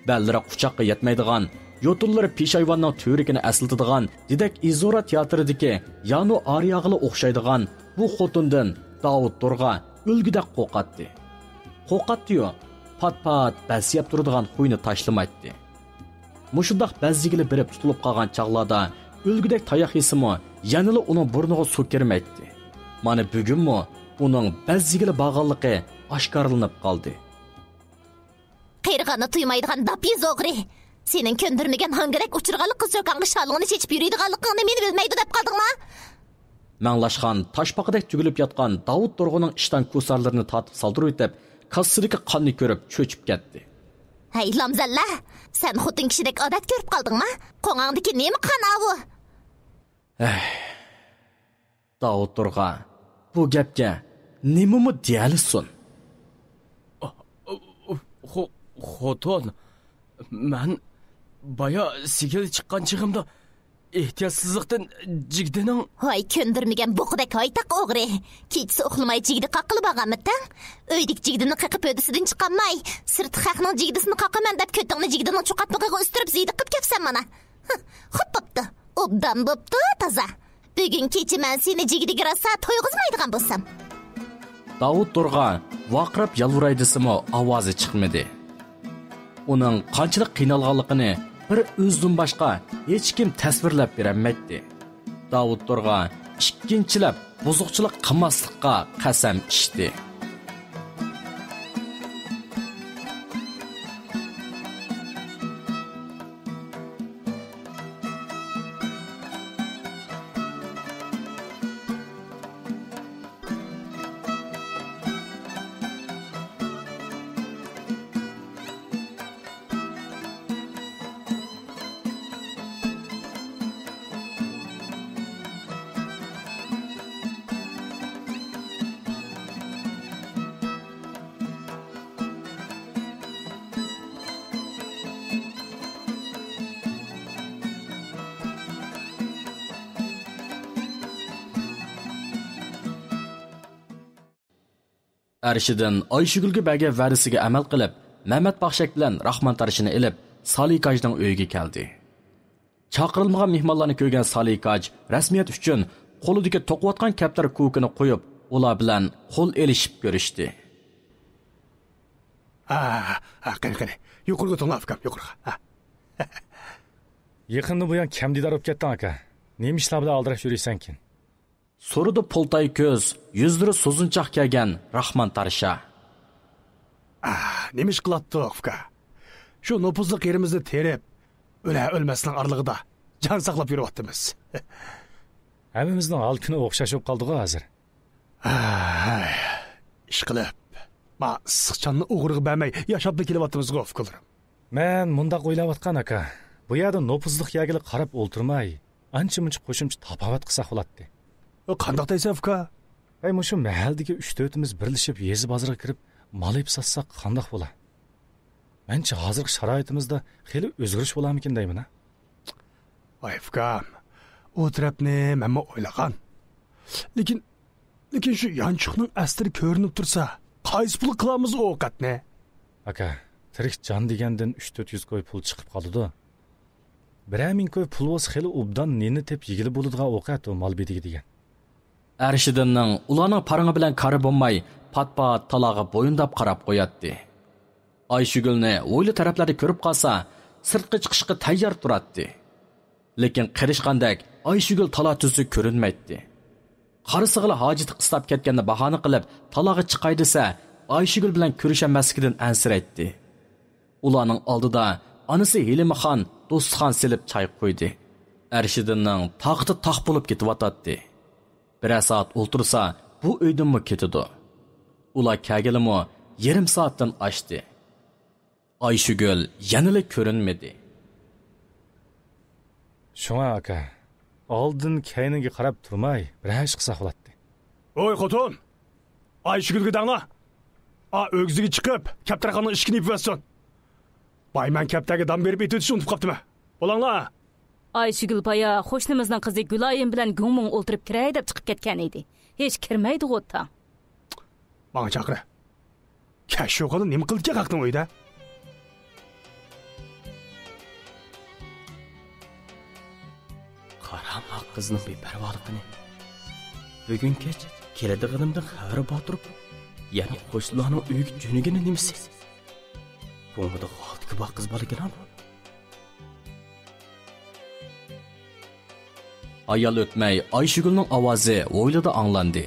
بەللىرى قۇچاققا يەتمەيدىغان، يوتۇنلىرى پېشايۋاننىڭ تۈۋرۈكىنى ئەسلىتىدىغان دېدەك ئىزورا تىياتىرىدىكى يانۇ ئارىياغىلا ئوخشايدىغان بۇ خوتۇندىن داۋۇت تۇرغا ئۆلگۈدەك قورقاتتى. قورقاتتىيۇ، پات-پات بەز يەپ تۇرىدىغان خۇيىنى تاشلىمايتتى. مۇشۇنداق بەز يېگىلى بېرىپ تۇتۇلۇپ قالغان چاغلاردا ئۆلگۈدەك تاياق يېسىمۇ، يەنىلا ئۇنىڭ بۇرنىغا سۇ كىرمەيتتى. مانا بۈگۈنمۇ ئۇنىڭ بەز يېگىلى بارغانلىقى ئاشكارىلىنىپ قالدى. قېرىغاننى تۇيمايدىغان داپيىز ئوغرى! سېنىڭ كۆندۈرمىگەن ھاڭگىدەك ئۇچرىغانلىق قىزچوكاڭغا شالىڭىنى چېچىپ يۈرىدىغانلىقىڭنى مېنى بىلمەيدۇ دەپ قالدىڭما؟ مەڭلاشخان تاشپاقىدەك تۈگۈلۈپ ياتقان داۋۇت تۇرغىنىڭ ئىشتان كوسارلىرىنى تارتىپ سالدۇرۇۋېتىپ، كاسىسىدىكى قاننى كۆرۈپ چۆچۈپ كەتتى. ھەي، لامزەللە! سەن خوتۇن كىشىدەك ئادەت كۆرۈپ قالدىڭما؟ قوڭاڭدىكى نېمە قان ئاۋۇ؟ ھەي، داۋۇت تۇرغا بۇ گەپكە نېمىمۇ دېيەلىسۇن؟ خو-، خوتۇن، مەن بايا سىگىل چىققان چېغىمدا ئېھتىياتسىزلىقتىن جىگدىنىڭ. ھاي، كۆندۈرمىگەن بۇقىدەك ھايتاق ئوغرى! كېچىسى ئۇخلىماي جىگدە قاققىلى بارغانمىتىڭ؟ ئۆيدىكى جىگدىنى قېقىپ ھۆددىسىدىن چىقارماي، سىرتتا خەقنىڭ جىگدىسىنى قاقىمەن دەپ كۆتۈڭنى جىگدىنىڭ چوقاتمىقىغا ئۈستۈرۈپ زىيدىق قىپ كەپسەن مانا. ھە، خوپ بوپتۇ. ئوبدان بوپتۇ، تازا. بۈگۈن كېچە مەن سېنى جىگدىگە راسا تويغۇزمايدىغان بولسام. داۋۇت تۇرغا ۋارقىراپ يالۋۇراي دېسىمۇ ئاۋازى چىقمىدى. ئۇنىڭ قانچىلىك قىينالغانلىقىنى بىر ئۆزىدىن باشقا ھېچكىم تەسۋىرلەپ بېرەلمەيتتى. داۋۇت تۇرغا ئىككىنچىلەپ بۇزۇقچىلىق قىلماسلىققا قەسەم ئىچتى. ئەرشىدىن ئايشۈگۈلگە بەرگەن ۋەدىسىگە ئەمەل قىلىپ، مەمەت باغچەك بىلەن راخمان تارشىنى ئېلىپ، سالىكاجنىڭ ئۆيىگە كەلدى. چاقىرىلمىغان مېھمانلارنى كۆرگەن سالىكاج رەسمىيەت ئۈچۈن قولىدىكى توقۇۋاتقان كەپتەر كوكىنى قويۇپ، ئۇلار بىلەن قول ئېلىشىپ كۆرۈشتى. ھە، ھە، قېنى، قېنى، يۇقىرىغا توڭلا، ئۇكام، يۇقىرىغا. ھە. يېقىندىن بۇيان كەم دىدار بولۇپ كەتتىڭ، ئاكا. نېمە ئىشلار بىلەن ئالدىراش يۈرىسەنكىن؟ سورىدى پۇلتاي كۆز، يۈزلىرى سوزۇنچاق كەلگەن راخمان تارشا. ئاھ، نېمە ئىش قىلاتتۇق، ئۇكا؟ شۇ نوپۇزلۇق يېرىمىزنى تېرىپ، ئۆلە ئۆلمەسنىڭ ئارىلىقىدا جان ساقلاپ يۈرۈۋاتىمىز. ھەممىمىزنىڭ ھال كۈنى ئوخشاش بولۇپ قالدىغۇ ھازىر. ئاھ، ئىشقىلىپ، ما ئىسسىق چاننى ئوغرىغا بەرمەي ياشاپلا كېلىۋاتىمىزغۇ، ئۇكىلىرىم. مەن مۇنداق ئويلاۋاتقان، ئاكا. بۇ يەردە نوپۇزلۇق يەرگىلا قاراپ ئولتۇرماي، ئانچە-مۇنچە قوشۇمچە تاپاۋەت قىلساق بولاتتى. ئۇ قانداق دەيسەن، ئۇكا؟ ھەي، مۇشۇ مەھەللىدىكى ئۈچ-تۆتىمىز بىرلىشىپ يېزا بازىرىغا كىرىپ مال ئېلىپ ساتساق قانداق بولا؟ مەنچە ھازىرقى شارائىتىمىزدا خېلى ئۆزگىرىش بولارمىكىن دەيمەن، ھە؟ ۋاي ئۇكام، ئۇ تەرەپنى مەنمۇ ئويلىغان. لېكىن، لېكىن شۇ يانچۇقنىڭ ئەستىرى كۆرۈنۈپ تۇرسا، قايسى پۇل قىلامىز ئۇ ئوقەتنى؟ ئاكا، تىرىك جان دېگەندىن ئۈچ-تۆت يۈز كوي پۇل چىقىپ قالىدۇ. بىرەر مىڭ كوي پۇل بولسا خېلى ئوبدان نېنى تېپىپ يېگىلى بولىدىغان ئوقەت ئۇ مال بېدىكى دېگەن. ئەرشىدىننىڭ ئۇلارنىڭ پارىڭى بىلەن كارى بولماي، پات-پات تالاغا بويۇنداپ قاراپ قوياتتى. ئايشۈگۈلنى ھويلا تەرەپلەردە كۆرۈپ قالسا، سىرتقا چىقىشقا تەييار تۇراتتى. لېكىن قېرىشقاندەك ئايشۈگۈل تالا تۈزىگە كۆرۈنمەيتتى. قارىسىغىلا ھاجىتى قىستاپ كەتكەننى باھانە قىلىپ، تالاغا چىقاي دېسە، ئايشۈگۈل بىلەن كۆرۈشەلمەسلىكىدىن ئەنسىرەيتتى. ئۇلارنىڭ ئالدىدا ئانىسى ھېلىمخان دوستىخان سېلىپ چاي قۇيدى. ئەرشىدىننىڭ تاقىتى تاق بولۇپ كېتىۋاتاتتى. بىرەر سائەت ئولتۇرسا، بۇ ئۆيدىنمۇ كېتىدۇ. ئۇلار كەلگىلىمۇ يېرىم سائەتتىن ئاشتى. ئايشۈگۈل يەنىلا كۆرۈنمىدى. شۇڭا، ئاكا، ئالدىن كەينىگە قاراپ تۇرماي، بىر ئىش قىلساق بولاتتى. ۋوي خوتۇن! ئايشۈگۈلگە دەڭلا! ئا، ئۆگزىگە چىقىپ، كەپتەرخانىنىڭ ئىشىكىنى يېپىۋەتسۇن. بايمەن كەپتەرگە دان بېرىپ ئېتىۋېتىشنى ئۇنتۇپ قاپتىمەن. بولاڭلا! ئايشۈگۈل بايا قوشنىمىزنىڭ قىزى گۈلايىم بىلەن گۇڭمىڭ ئولتۇرۇپ كىرەي دەپ چىقىپ كەتكەن ئىدى. ھېچ كىرمەيدىغۇ تاڭ. ماڭا چاقىرە. كەشۇ خالا نېمە قىلىدىكەن خەقنىڭ ئۆيىدە؟ قارا ما قىزنىڭ بىپەرۋالىقىنى. بۈگۈن كەچ كېلىدىغىنىمدىن خەۋىرى بار تۇرۇپ، يەنە قوشنىلارنىڭ ئۆيىگە جۆنىگىنى نېمىسى؟ كۆڭلىدە غالتىكى بار قىز بالىكىنا بۇ. ھايال ئۆتمەي ئايشۈگۈلنىڭ ئاۋازى ھويلىدا ئاڭلاندى.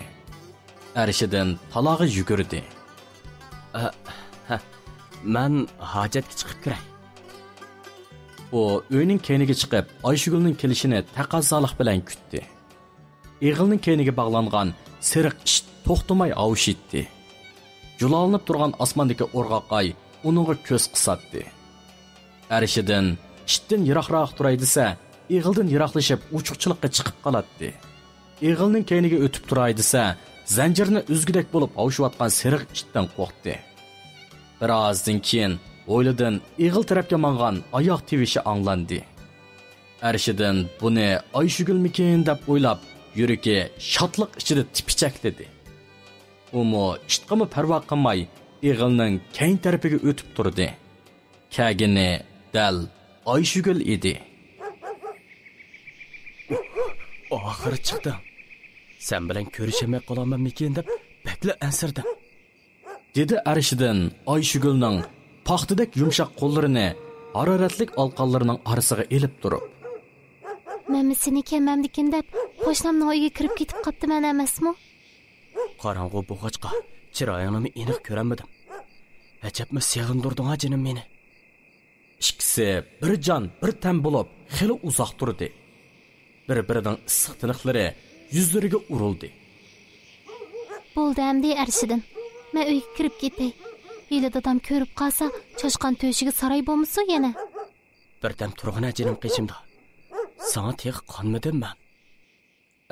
ئەرشىدىن تالاغا يۈگۈردى. ئە، ھە، مەن ھاجەتكە چىقىپ كىرەي. ئۇ ئۆينىڭ كەينىگە چىقىپ، ئايشۈگۈلنىڭ كېلىشىنى تەقەززالىق بىلەن كۈتتى. ئېغىلنىڭ كەينىگە باغلانغان سېرىق ئىت توختىماي ھاۋشىيتتى. جۇلالىنىپ تۇرغان ئاسماندىكى ئورغاق ئاي ئۇنىڭغا كۆز قىساتتى. ئەرشىدىن ئىتتىن يىراقراق تۇراي دېسە، ئېغىلدىن يىراقلىشىپ ئوچۇقچىلىققا چىقىپ قالاتتى. ئېغىلنىڭ كەينىگە ئۆتۈپ تۇراي دېسە، زەنجىرنى ئۈزگۈدەك بولۇپ ھاۋشىۋاتقان سېرىق ئىتتىن قورقتى. بىر ئازدىن كېيىن ھويلىدىن ئېغىل تەرەپكە ماڭغان ئاياغ تىۋىشى ئاڭلاندى. ئەرشىدىن بۇنى ئايشۈگۈلمىكىن دەپ ئويلاپ، يۈرىكى شادلىق ئىچىدە تىپىچەكلىدى. ئۇمۇ ئىتقىمۇ پەرۋا قىلماي، ئېغىلنىڭ كەينى تەرىپىگە ئۆتۈپ تۇردى. كەلگىنى دەل ئايشۈگۈل ئىدى. ئاخىرى چىقتىڭ. سەن بىلەن كۆرۈشەلمەي قالامەنمىكىن دەپ بەكلا ئەنسىرىدىم. دېدى ئەرشىدىن ئايشۈگۈلنىڭ پاختىدەك يۇمشاق قوللىرىنى ھارارەتلىك ئالىقانلىرىنىڭ ئارىسىغا ئېلىپ تۇرۇپ. مەنمۇ سېنى كەلمەمدىكىن دەپ، قوشنامنىڭ ئۆيىگە كىرىپ كېتىپ قاپتىمەن ئەمەسمۇ؟ قاراڭغۇ بولغاچقا، چىرايىڭنىمۇ ئېنىق كۆرەلمىدىم. ئەجەبمۇ سېغىندۇردۇڭ-ھە جېنىم مېنى. ئىككىسى بىر جان، بىر تەن بولۇپ، خېلى ئۇزاق تۇردى. بىر-بىرىنىڭ ئىسسىق تىنىقلىرى يۈزلىرىگە ئۇرۇلدى. بولدى ئەمدى ئەرشىدىن. مەن ئۆيگە كىرىپ كېتەي. ھېلى دادام كۆرۈپ قالسا، چاشقان تۆشۈكى ساراي بولمىسۇن يەنە. بىردەم تۇرغىنە جېنىم قېشىمدا. ساڭا تېخى قانمىدىم مەن.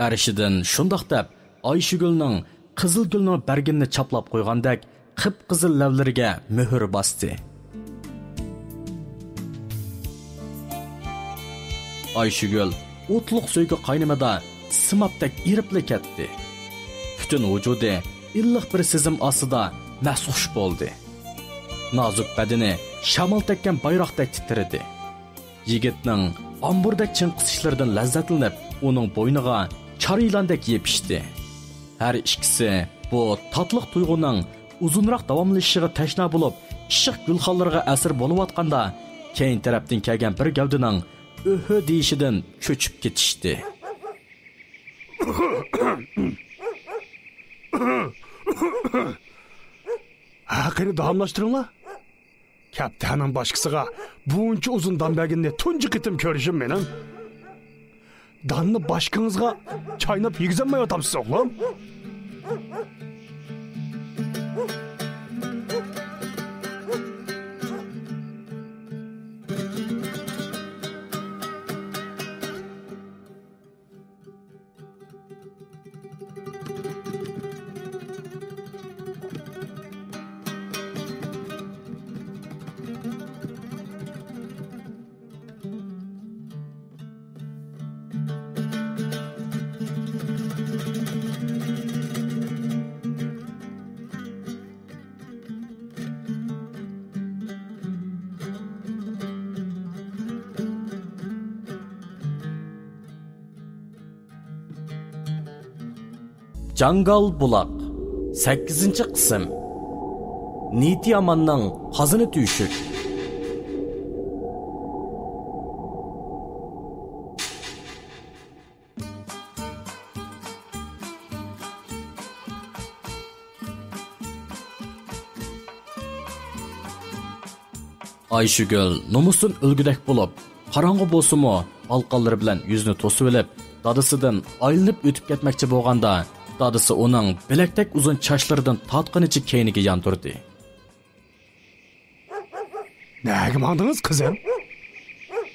ئەرشىدىن شۇنداق دەپ، ئايشۈگۈلنىڭ قىزىل گۈلنىڭ بەرگىنىنى چاپلاپ قويغاندەك قىپقىزىل لەۋلىرىگە مۆھۈر باستى. ئايشۈگۈل ئوتلۇق سۆيگۈ قاينىمىدا سىمابتەك ئېرىپلا كەتتى. پۈتۈن ۋۇجۇدى ئىللىق بىر سېزىم ئاستىدا مەستخۇش بولدى. نازۇك بەدىنى شامال تەگكەن بايراقتەك تىترىدى. يىگىتنىڭ ئامبۇردەك چىڭ قىسىشلىرىدىن لەززەتلىنىپ، ئۇنىڭ بوينىغا چار يىلاندەك يېپىشتى. ھەر ئىككىسى بۇ تاتلىق تۇيغۇنىڭ ئۇزۇنراق داۋاملىشىشىغا تەشنا بولۇپ، ئىششىق گۈلخانلىرىغا ئەسىر بولۇۋاتقاندا، كەينى تەرەپتىن كەلگەن بىر گەۋدىنىڭ ئۆھۆ دېيىشىدىن چۆچۈپ كېتىشتى. ھە، قېنى داۋاملاشتۇرۇڭلار. كەپتەرنىڭ باشقىسىغا بۇنچە ئۇزۇن دان بەرگىنىنى تۇنجى قېتىم كۆرۈشۈم مېنىڭ. داننى باشقىڭىزغا چايناپ يېگۈزەلمەيۋاتامسىز، ئوغلۇم؟ جاڭگال بۇلاق، سەككىزىنچى قىسىم. نىيىتى ياماننىڭ قازىنى تۆشۈك. ئايشۈگۈل نومۇستىن ئۆلگۈدەك بولۇپ، قاراڭغۇ بولسىمۇ، بالقانلىرى بىلەن يۈزىنى توسۇۋېلىپ، دادىسىدىن ئايلىنىپ ئۆتۈپ كەتمەكچى بولغاندا، دادىسى ئۇنىڭ بىلەكتەك ئۇزۇن چاچلىرىدىن تارتقىنىچە كەينىگە ياندۇردى. نەگە ماڭدىڭىز، قىزىم؟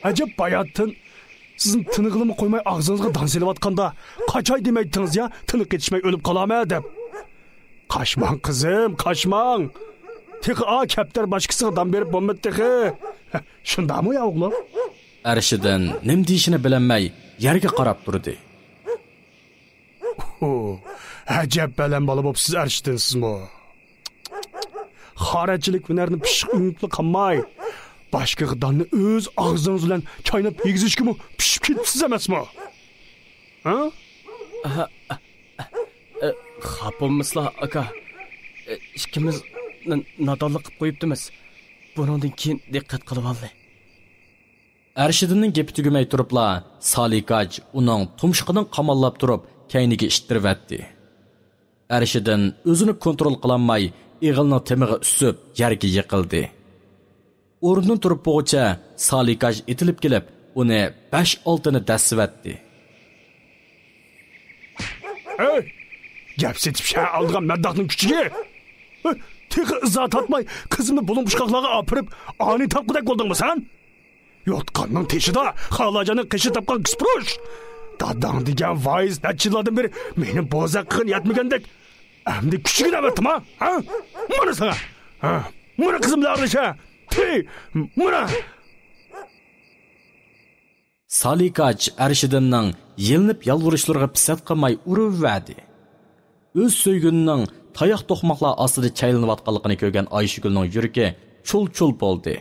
ئەجەب، باياتتىن سىزنى تىنىغىلىمۇ قويماي ئاغزىڭىزغا دان سېلىۋاتقاندا، قاچاي دېمەيتتىڭىز يا، تىنىق يېتىشمەي ئۆلۈپ قالامەن دەپ. قاچماڭ، قىزىم، قاچماڭ. تېخى ئا كەپتەر باشقىسىغا دان بېرىپ بولمىدى تېخى. شۇنداقمۇ يا، ئوغلۇم؟ ئەرشىدىن نېمە دېيىشىنى بىلەلمەي يەرگە قاراپ تۇردى. ھو، ئەجەب بەلەن بالا بوپسىز ئەرشىدىن سىزمۇ. خارەتچىلىك ھۈنەرنى پىششىق ئۆگىنىپلا قالماي، باشقىغا داننى ئۆز ئاغزىڭىز بىلەن چايناپ يېگۈزۈشكىمۇ پىشىپ كېتىپسىز ئەمەسمۇ؟ ھە؟ ئە، خاپا بولمىسىلا، ئاكا. ئە، ئىككىمىز ن-، نادانلىق قىلىپ قويۇپتىمىز. بۇنىڭدىن كېيىن دىققەت قىلىۋالدى. ئەرشىدىننىڭ گېپى تۈگىمەي تۇرۇپلا، سالىكاج ئۇنىڭ تۇمشۇقىدىن قاماللاپ تۇرۇپ، كەينىگە ئىتتىرىۋەتتى. ئەرشىدىن ئۆزىنى كونترول قىلالماي، ئېغىلنىڭ تېمىغا ئۈسۈپ، يەرگە يىقىلدى. ئورنىدىن تۇرۇپ بولغۇچە، سالىكاج ئېتىلىپ كېلىپ، ئۇنى بەش-ئالتىنى دەسسىۋەتتى. ھەي! گەپ سېتىپ شەھەر ئالىدىغان مەدداھنىڭ كۈچۈكى! ھە، تېخى ئىزا تارتماي، قىزىمنى بۇلۇڭ-پۇچقاقلارغا ئاپىرىپ، ئانى تاپقۇدەك بولدۇڭمۇ سەن؟ يوتقاننىڭ تېشىدا خالاجاننىڭ قېشى تاپقان كىسپۇرۇش! داداڭ دېگەن ۋايىس نەچچە يىللاردىن بېرى مېنى بوزەك قىلغىنى يەتمىگەندەك، ئەمدى كۈچۈكىنى ئەۋەتتىما؟ ھە؟ مانا ساڭا! ھە؟ مانا قىزىم بىلەن ئارىلىشە! تى! مانا! سالىكاچ ئەرشىدىننىڭ يېلىنىپ يالۋۇرۇشلىرىغا پىسەت قىلماي ئۇرۇۋەردى. ئۆز سۆيگۈنىنىڭ تاياق توقماقلار ئاستىدا چايلىنىۋاتقانلىقىنى كۆرگەن ئايشىگۈلنىڭ يۈرىكى چۇل-چۇل بولدى.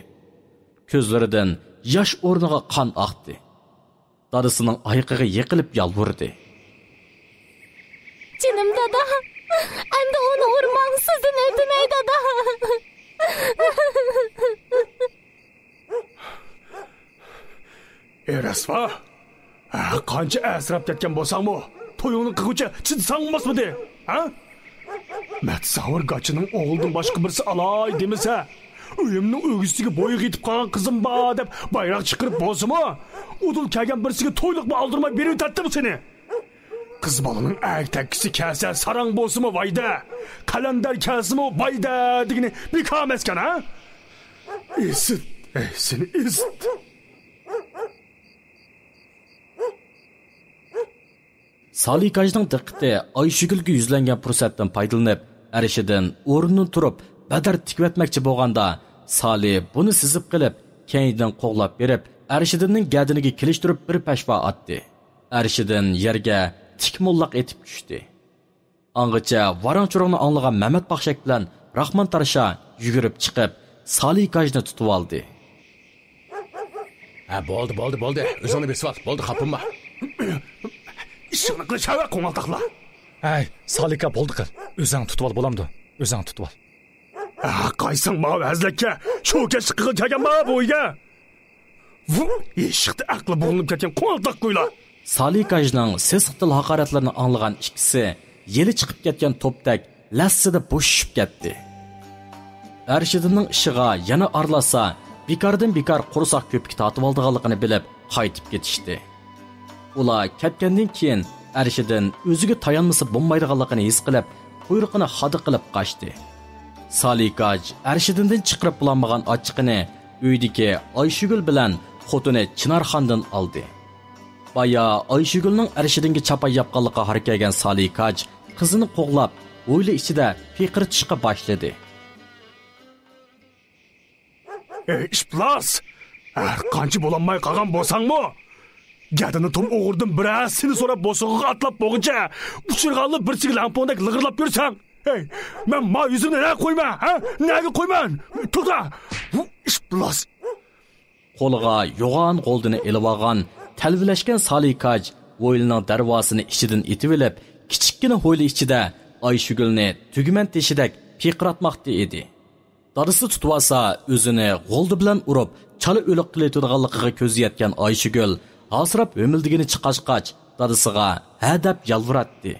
كۆزلىرىدىن ياش ئورنىغا قان ئاقتى. دادىسىنىڭ ئايىقىغا يىقىلىپ يالۋۇردى. جېنىم دادا، ئەمدى ئۇنى ئۇرماڭ، سىزدىن ئۆتۈنەي، دادا. ئەي رەسۋا! ھە، قانچە ئەنسىرەپ كەتكەن بولساڭمۇ، تويۇڭنى قىلغۇچە چىدىساڭ بولماسمىدى؟ ھە؟ مەتساۋۇر گاچىنىڭ ئوغلىدىن باشقا بىرسى ئالاي دېمىسە، ئۆيۈمنىڭ ئۆگزىسىگە بويىغا يېتىپ قالغان قىزىم بار دەپ بايراق چىقىرىپ بولسىمۇ، ئۇدۇل كەلگەن بىرسىگە تويلۇقمۇ ئالدۇرماي بېرىۋېتەتتىمۇ سېنى؟ قىز بالىنىڭ ئەگتەككىسى كەلسە ساراڭ بولسىمۇ ۋايدە، قەلەندەر كەلسىمۇ ۋايدە دېگىنى بىكار ئەمەسكەن، ھە؟ ئىسىت، ئەي سېنى ئىسىت! سالىكاجنىڭ دىققىتى ئايشۈگۈلگە يۈزلەنگەن پۇرسەتتىن پايدىلىنىپ، ئەرشىدىن ئورنىدىن تۇرۇپ، بەدەر تىكىۋەتمەكچى بولغاندا، سالى بۇنى سېزىپ قېلىپ، كەينىدىن قوغلاپ بېرىپ، ئەرشىدىننىڭ گەدىنىگە كېلىشتۈرۈپ بىر پەشۋا ئاتتى. ئەرشىدىن يەرگە تىك موللاق ئېتىپ چۈشتى. ئاڭغىچە ۋاراڭ-چۇرۇڭنى ئاڭلىغان مەمەت باخشەك بىلەن راخمان تارشا يۈگۈرۈپ چىقىپ، سالىكاجنى تۇتۇۋالدى. ھە، بولدى، بولدى، بولدى. ئۆزۈڭنى بېسىۋال. بولدى، خاپىما. ئىشىڭنى قىلىشاۋەر، قوڭالتاقلار. ھەي، سالىكا، بولدى قىل. ئۆزۈڭ تۇتۇۋال، بولامدۇ؟ ئۆزۈڭ تۇتۇۋال. ئا، قايساڭ ماۋۇ ھەزلەككە، شۇ كەچلىك قىلغىلى كەلگەن ما بۇ ئۆيگە. ۋۇ، ئىششىقتا ئەقلى بۇغلىنىپ كەتكەن قوڭالتاق كويلار. سالىكاجنىڭ سېسىق تىل ھاقارەتلىرىنى ئاڭلىغان ئىككىسى يېلى چىقىپ كەتكەن توپتەك لەسسىدە بوشىشىپ كەتتى. ئەرشىدىننىڭ ئىشىغا يەنە ئارىلاشسا، بىكاردىن بىكار قورساق كۆپۈكى تارتىۋالىدىغانلىقىنى بىلىپ قايتىپ كېتىشتى. ئۇلار كەتكەندىن كېيىن، ئەرشىدىن ئۆزىگە تايانمىسا بولمايدىغانلىقىنى ھېس قىلىپ، قۇيرۇقىنى خادا قىلىپ قاچتى. سالىكاج ئەرشىدىندىن چىقىرىپ بولالمىغان ئاچچىقىنى ئۆيدىكى ئايشىگۈل بىلەن خوتۇنى چىنارخاندىن ئالدى. بايا ئايشىگۈلنىڭ ئەرشىدىنگە چاپان ياپقانلىقىغا ھار كەلگەن سالىكاج قىزىنى قوغلاپ، ھويلا ئىچىدە پىقىرتىشقا باشلىدى. ئەي، ئىپلاس! ھەر قانچە بولالماي قالغان بولساڭمۇ، گەدىنى توم ئوغرىدىن بىرەر سېنى سوراپ بوسۇغىغا ئاتلاپ بولغۇچە، ئۇچرىغانلا بىر چىگە لەڭپۇڭدەك لىغىرلاپ يۈرسەڭ، ھەي، مەن ما يۈزۈمنى نەگە قويىمەن، ھە؟ نەگە قويىمەن؟ توختا! ۋۇ ئىپلاس! قولىغا يوغان غولدىنى ئېلىۋالغان تەلۋىلەشكەن سالىكاج ھويلىنىڭ دەرۋازىسىنى ئىچىدىن ئېتىۋېلىپ، كىچىككىنە ھويلا ئىچىدە ئايشىگۈلنى تۈگمەن تېشىدەك پىرقىراتماقتا ئىدى. دادىسى تۇتۇۋالسا، ئۆزىنى غولدى بىلەن ئۇرۇپ، چالا ئۆلۈك قىلىۋېتىدىغانلىقىغا كۆزى يەتكەن ئايشىگۈل ھاسىراپ ھۆمۈلدىگىنى چىقارغاچ، دادىسىغا ھە دەپ يالۋۇراتتى.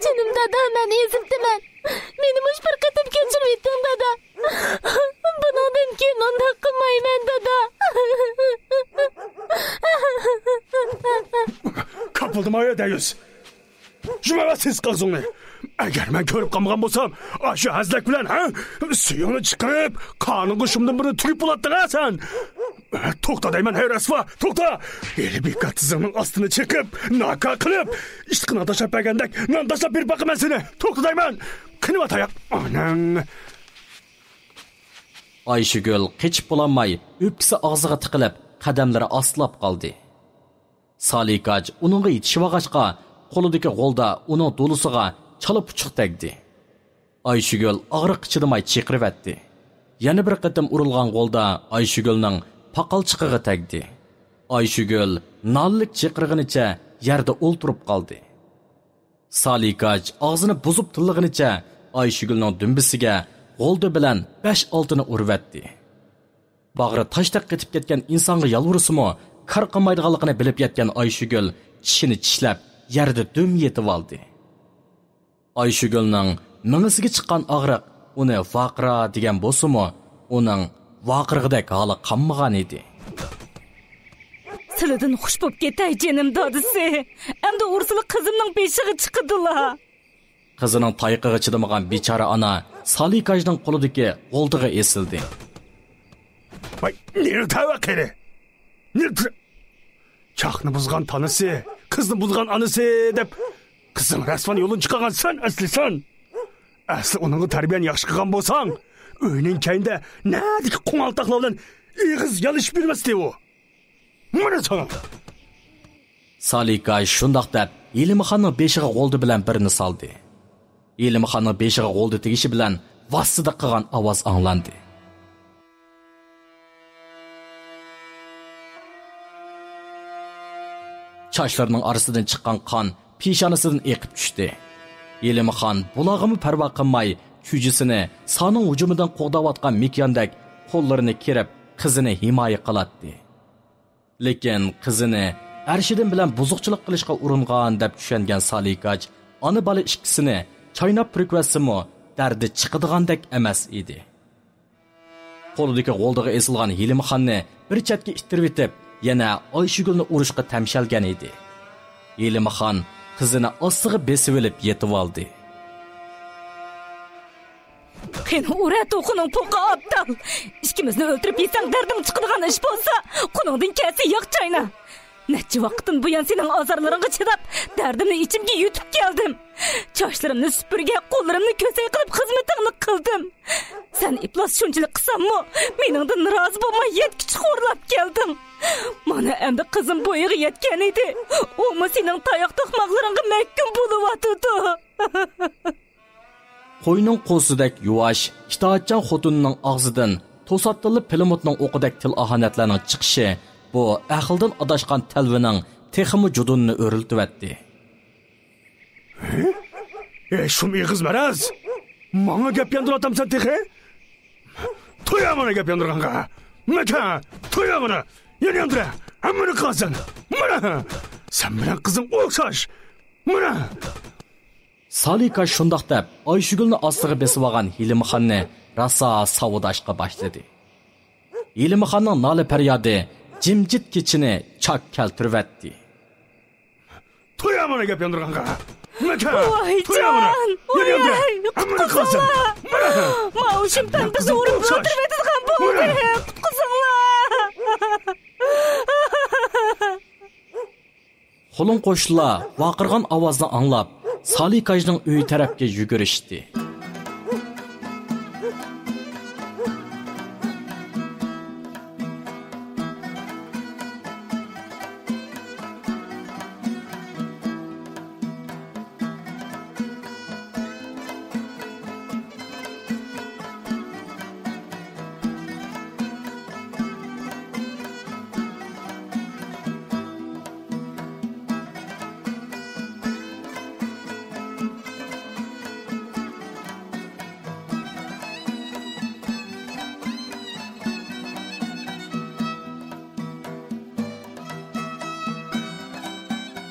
جېنىم دادا، مەن ئېزىپتىمەن. مېنى مۇشۇ بىر قېتىم كەچۈرۈۋېتىڭ، دادا. بۇنىڭدىن كېيىن ئۇنداق قىلمايمەن، دادا. كاپىلدىمايا دەيۈس. يۇمۇۋەر سېسىق ئاغزىڭنى. ئەگەر مەن كۆرۈپ قالمىغان بولسام، ئاشۇ ھەزلەك بىلەن، ھە؟ سۈيۈڭنى چىقىرىپ، قانىڭغا شۇمدىن بىرنى تۈگۈپ بولاتتىڭ، ھە، سەن؟ توختا دەيمەن، ھەي رەسۋا، توختا! ھېلى بىكار تىزىڭنىڭ ئاستىنى چېقىپ، ناكار قىلىپ، ئىشتىقىنى تاشلاپ بەرگەندەك نان تاشلاپ بېرىپ باقىمەن سېنى. توختا دەيمەن! قېنى بار تاياق؟ ئاناڭ! ئايشىگۈل قېچىپ بولالماي، ئۆپكىسى ئاغزىغا تىقىلىپ، قەدەملىرى ئاستىلاپ قالدى. سالىكاج ئۇنىڭغا يېتىشىۋالغاچقا، قولىدىكى غولدا ئۇنىڭ دولىسىغا چالا پۇچۇق تەگدى. ئايشىگۈل ئاغرىققا چىدىماي چىقىرىۋەتتى. يەنە بىر قېتىم ئۇرۇلغان غولدا ئايشىگۈلنىڭ پاقالچىقىغا تەگدى. ئايشىگۈل نالىلىك چىقىرغىنىچە يەردە ئولتۇرۇپ قالدى. سالىكاج ئاغزىنى بۇزۇپ تىللىغىنىچە ئايشىگۈلنىڭ دۈمبىسىگە غولدى بىلەن بەش-ئالتىنى ئۇرۇۋەتتى. باغرى تاشتەك قېتىپ كەتكەن ئىنسانغا يالۋۇرسىمۇ، كار قىلمايدىغانلىقىنى بىلىپ يەتكەن ئايشىگۈل چىشىنى چىشلەپ، يەردە دۈم يېتىۋالدى. ئايشىگۈلنىڭ مېڭىسىگە چىققان ئاغرىق ئۇنى ۋارقىرا دېگەن بولسىمۇ، ئۇنىڭ ۋارقىرىغۇدەك ھالى قالمىغان ئىدى. سىلىدىن خۇش بوپ كېتەي، جېنىم دادىسى. ئەمدى ئۇرسىلا قىزىمنىڭ بېشىغا چىقىدىلا. قىزىنىڭ تايىقىغا چىدىمىغان بىچارە ئانا سالىكاجنىڭ قولىدىكى غولدىغا ئېسىلدى. ۋاي، نېرى تەۋە قېرى! نېرى تە-، چاقنى بۇزغان تانىسى، قىزنى بۇزغان ئانىسى دەپ، قىزىڭ رەسۋان يولىنى چىقارغان سەن ئەسلى سەن! ئەسلى ئۇنىڭغا تەربىيەنى ياخشى قىلغان بولساڭ، ئۆينىڭ كەينىدە نەدىكى قوڭالتاقلار بىلەن ئېغىز يالىشىپ يۈرمەستى ئۇ! مانا ساڭا! سالىكاي شۇنداق دەپ، ھېلىمخاننىڭ بېشىغا غولدى بىلەن بىرنى سالدى. ھېلىمخاننىڭ بېشىغا غولدى تېگىشى بىلەن ۋاسسىدە قىلغان ئاۋاز ئاڭلاندى. چاچلىرىنىڭ ئارىسىدىن چىققان قان پېشانىسىدىن ئېقىپ چۈشتى. ھېلىمخان بۇلارغىمۇ پەرۋا قىلماي، چۈجىسىنى سانىڭ ھۇجۇمىدىن قوغداۋاتقان مېكىياندەك قوللىرىنى كېرىپ، قىزىنى ھىمايە قىلاتتى. لېكىن قىزىنى ئەرشىدىن بىلەن بۇزۇقچىلىق قىلىشقا ئۇرۇنغان دەپ چۈشەنگەن سالىكاج ئانا-بالا ئىككىسىنى چايناپ پۈركۈۋەتسىمۇ، دەردى چىقىدىغاندەك ئەمەس ئىدى. قولىدىكى غولدىغا ئېسىلغان ھېلىمخاننى بىر چەتكە ئىتتىرىۋېتىپ، يەنە ئايشىگۈلنى ئۇرۇشقا تەمشەلگەن ئىدى. ھېلىمخان قىزىنى ئاستىغا بېسىۋېلىپ يېتىۋالدى. قېنى ئۇرە توخۇنىڭ پوقى ئابدال! ئىككىمىزنى ئۆلتۈرۈپ يېسەڭ دەردىڭ چىقىدىغان ئىش بولسا، قولۇڭدىن كەلسە ياغ چاينا! نەچچە ۋاقىتتىن بۇيان سېنىڭ ئازارلىرىڭغا چىداپ، دەردىمنى ئىچىمگە يۇتۇپ كەلدىم. چاچلىرىمنى سۈپۈرگە، قوللىرىمنى كۆسەي قىلىپ خىزمىتىڭنى قىلدىم. سەن ئىپلاس شۇنچىلىك قىلساممۇ، مېنىڭدىن رازى بولماي يەتكۈچە خورلاپ كەلدىڭ. مانا ئەمدى قىزىم بويىغا يەتكەن ئىدى. ئۇمۇ سېنىڭ تاياق تاقماقلىرىڭغا مەھكۇم بولۇۋاتىدۇ. قوينىڭ قوزىسىدەك يۇۋاش، ئىتائەتچان خوتۇنىنىڭ ئاغزىدىن توساتتىنلا پىلىموتنىڭ ئوقىدەك تىل-ئاھانەتلەرنىڭ چىقىشى بۇ ئەقىلدىن ئاداشقان تەلۋىنىڭ تېخىمۇ جۇدۇنىنى ئۆرلىتىۋەتتى. ھە؟ ئەي، شۇم ئېغىز مەرەز! ماڭا گەپ ياندۇرۇۋاتامسەن تېخى؟ تويا مانا گەپ ياندۇرغانغا! مەكە! تويا مانا! يەنە ياندۇرە! ھەممىنى قىلىسەن! مانا! سەن بىلەن قىزىڭ ئوخشاش! مانا! سالىكا شۇنداق دەپ، ئايشۇگۈلنى ئاستىغا بېسىۋالغان ھېلىمخاننى راسا ساۋۇداشقا باشلىدى. ھېلىمخاننىڭ نالە-پەريادى جىمجىت كېچىنى چاك كەلتۈرۈۋەتتى. تويا مانا گەپ ياندۇرغانغا! مەكە! ۋايجان! تويا مانا! يەنە ياندۇرە! ۋاي، ھەممىنى قىلىسەن! قۇتقۇزۇڭلار! مانا! ماۋۇشۇم تەڭ بىزنى ئۇرۇپ ئۆلتۈرۈۋېتىدىغان بولدى! قۇتقۇزۇڭلار! قولۇم-قوشنىلار ۋارقىرىغان ئاۋازنى ئاڭلاپ، سالىكاجنىڭ ئۆيى تەرەپكە يۈگۈرۈشتى.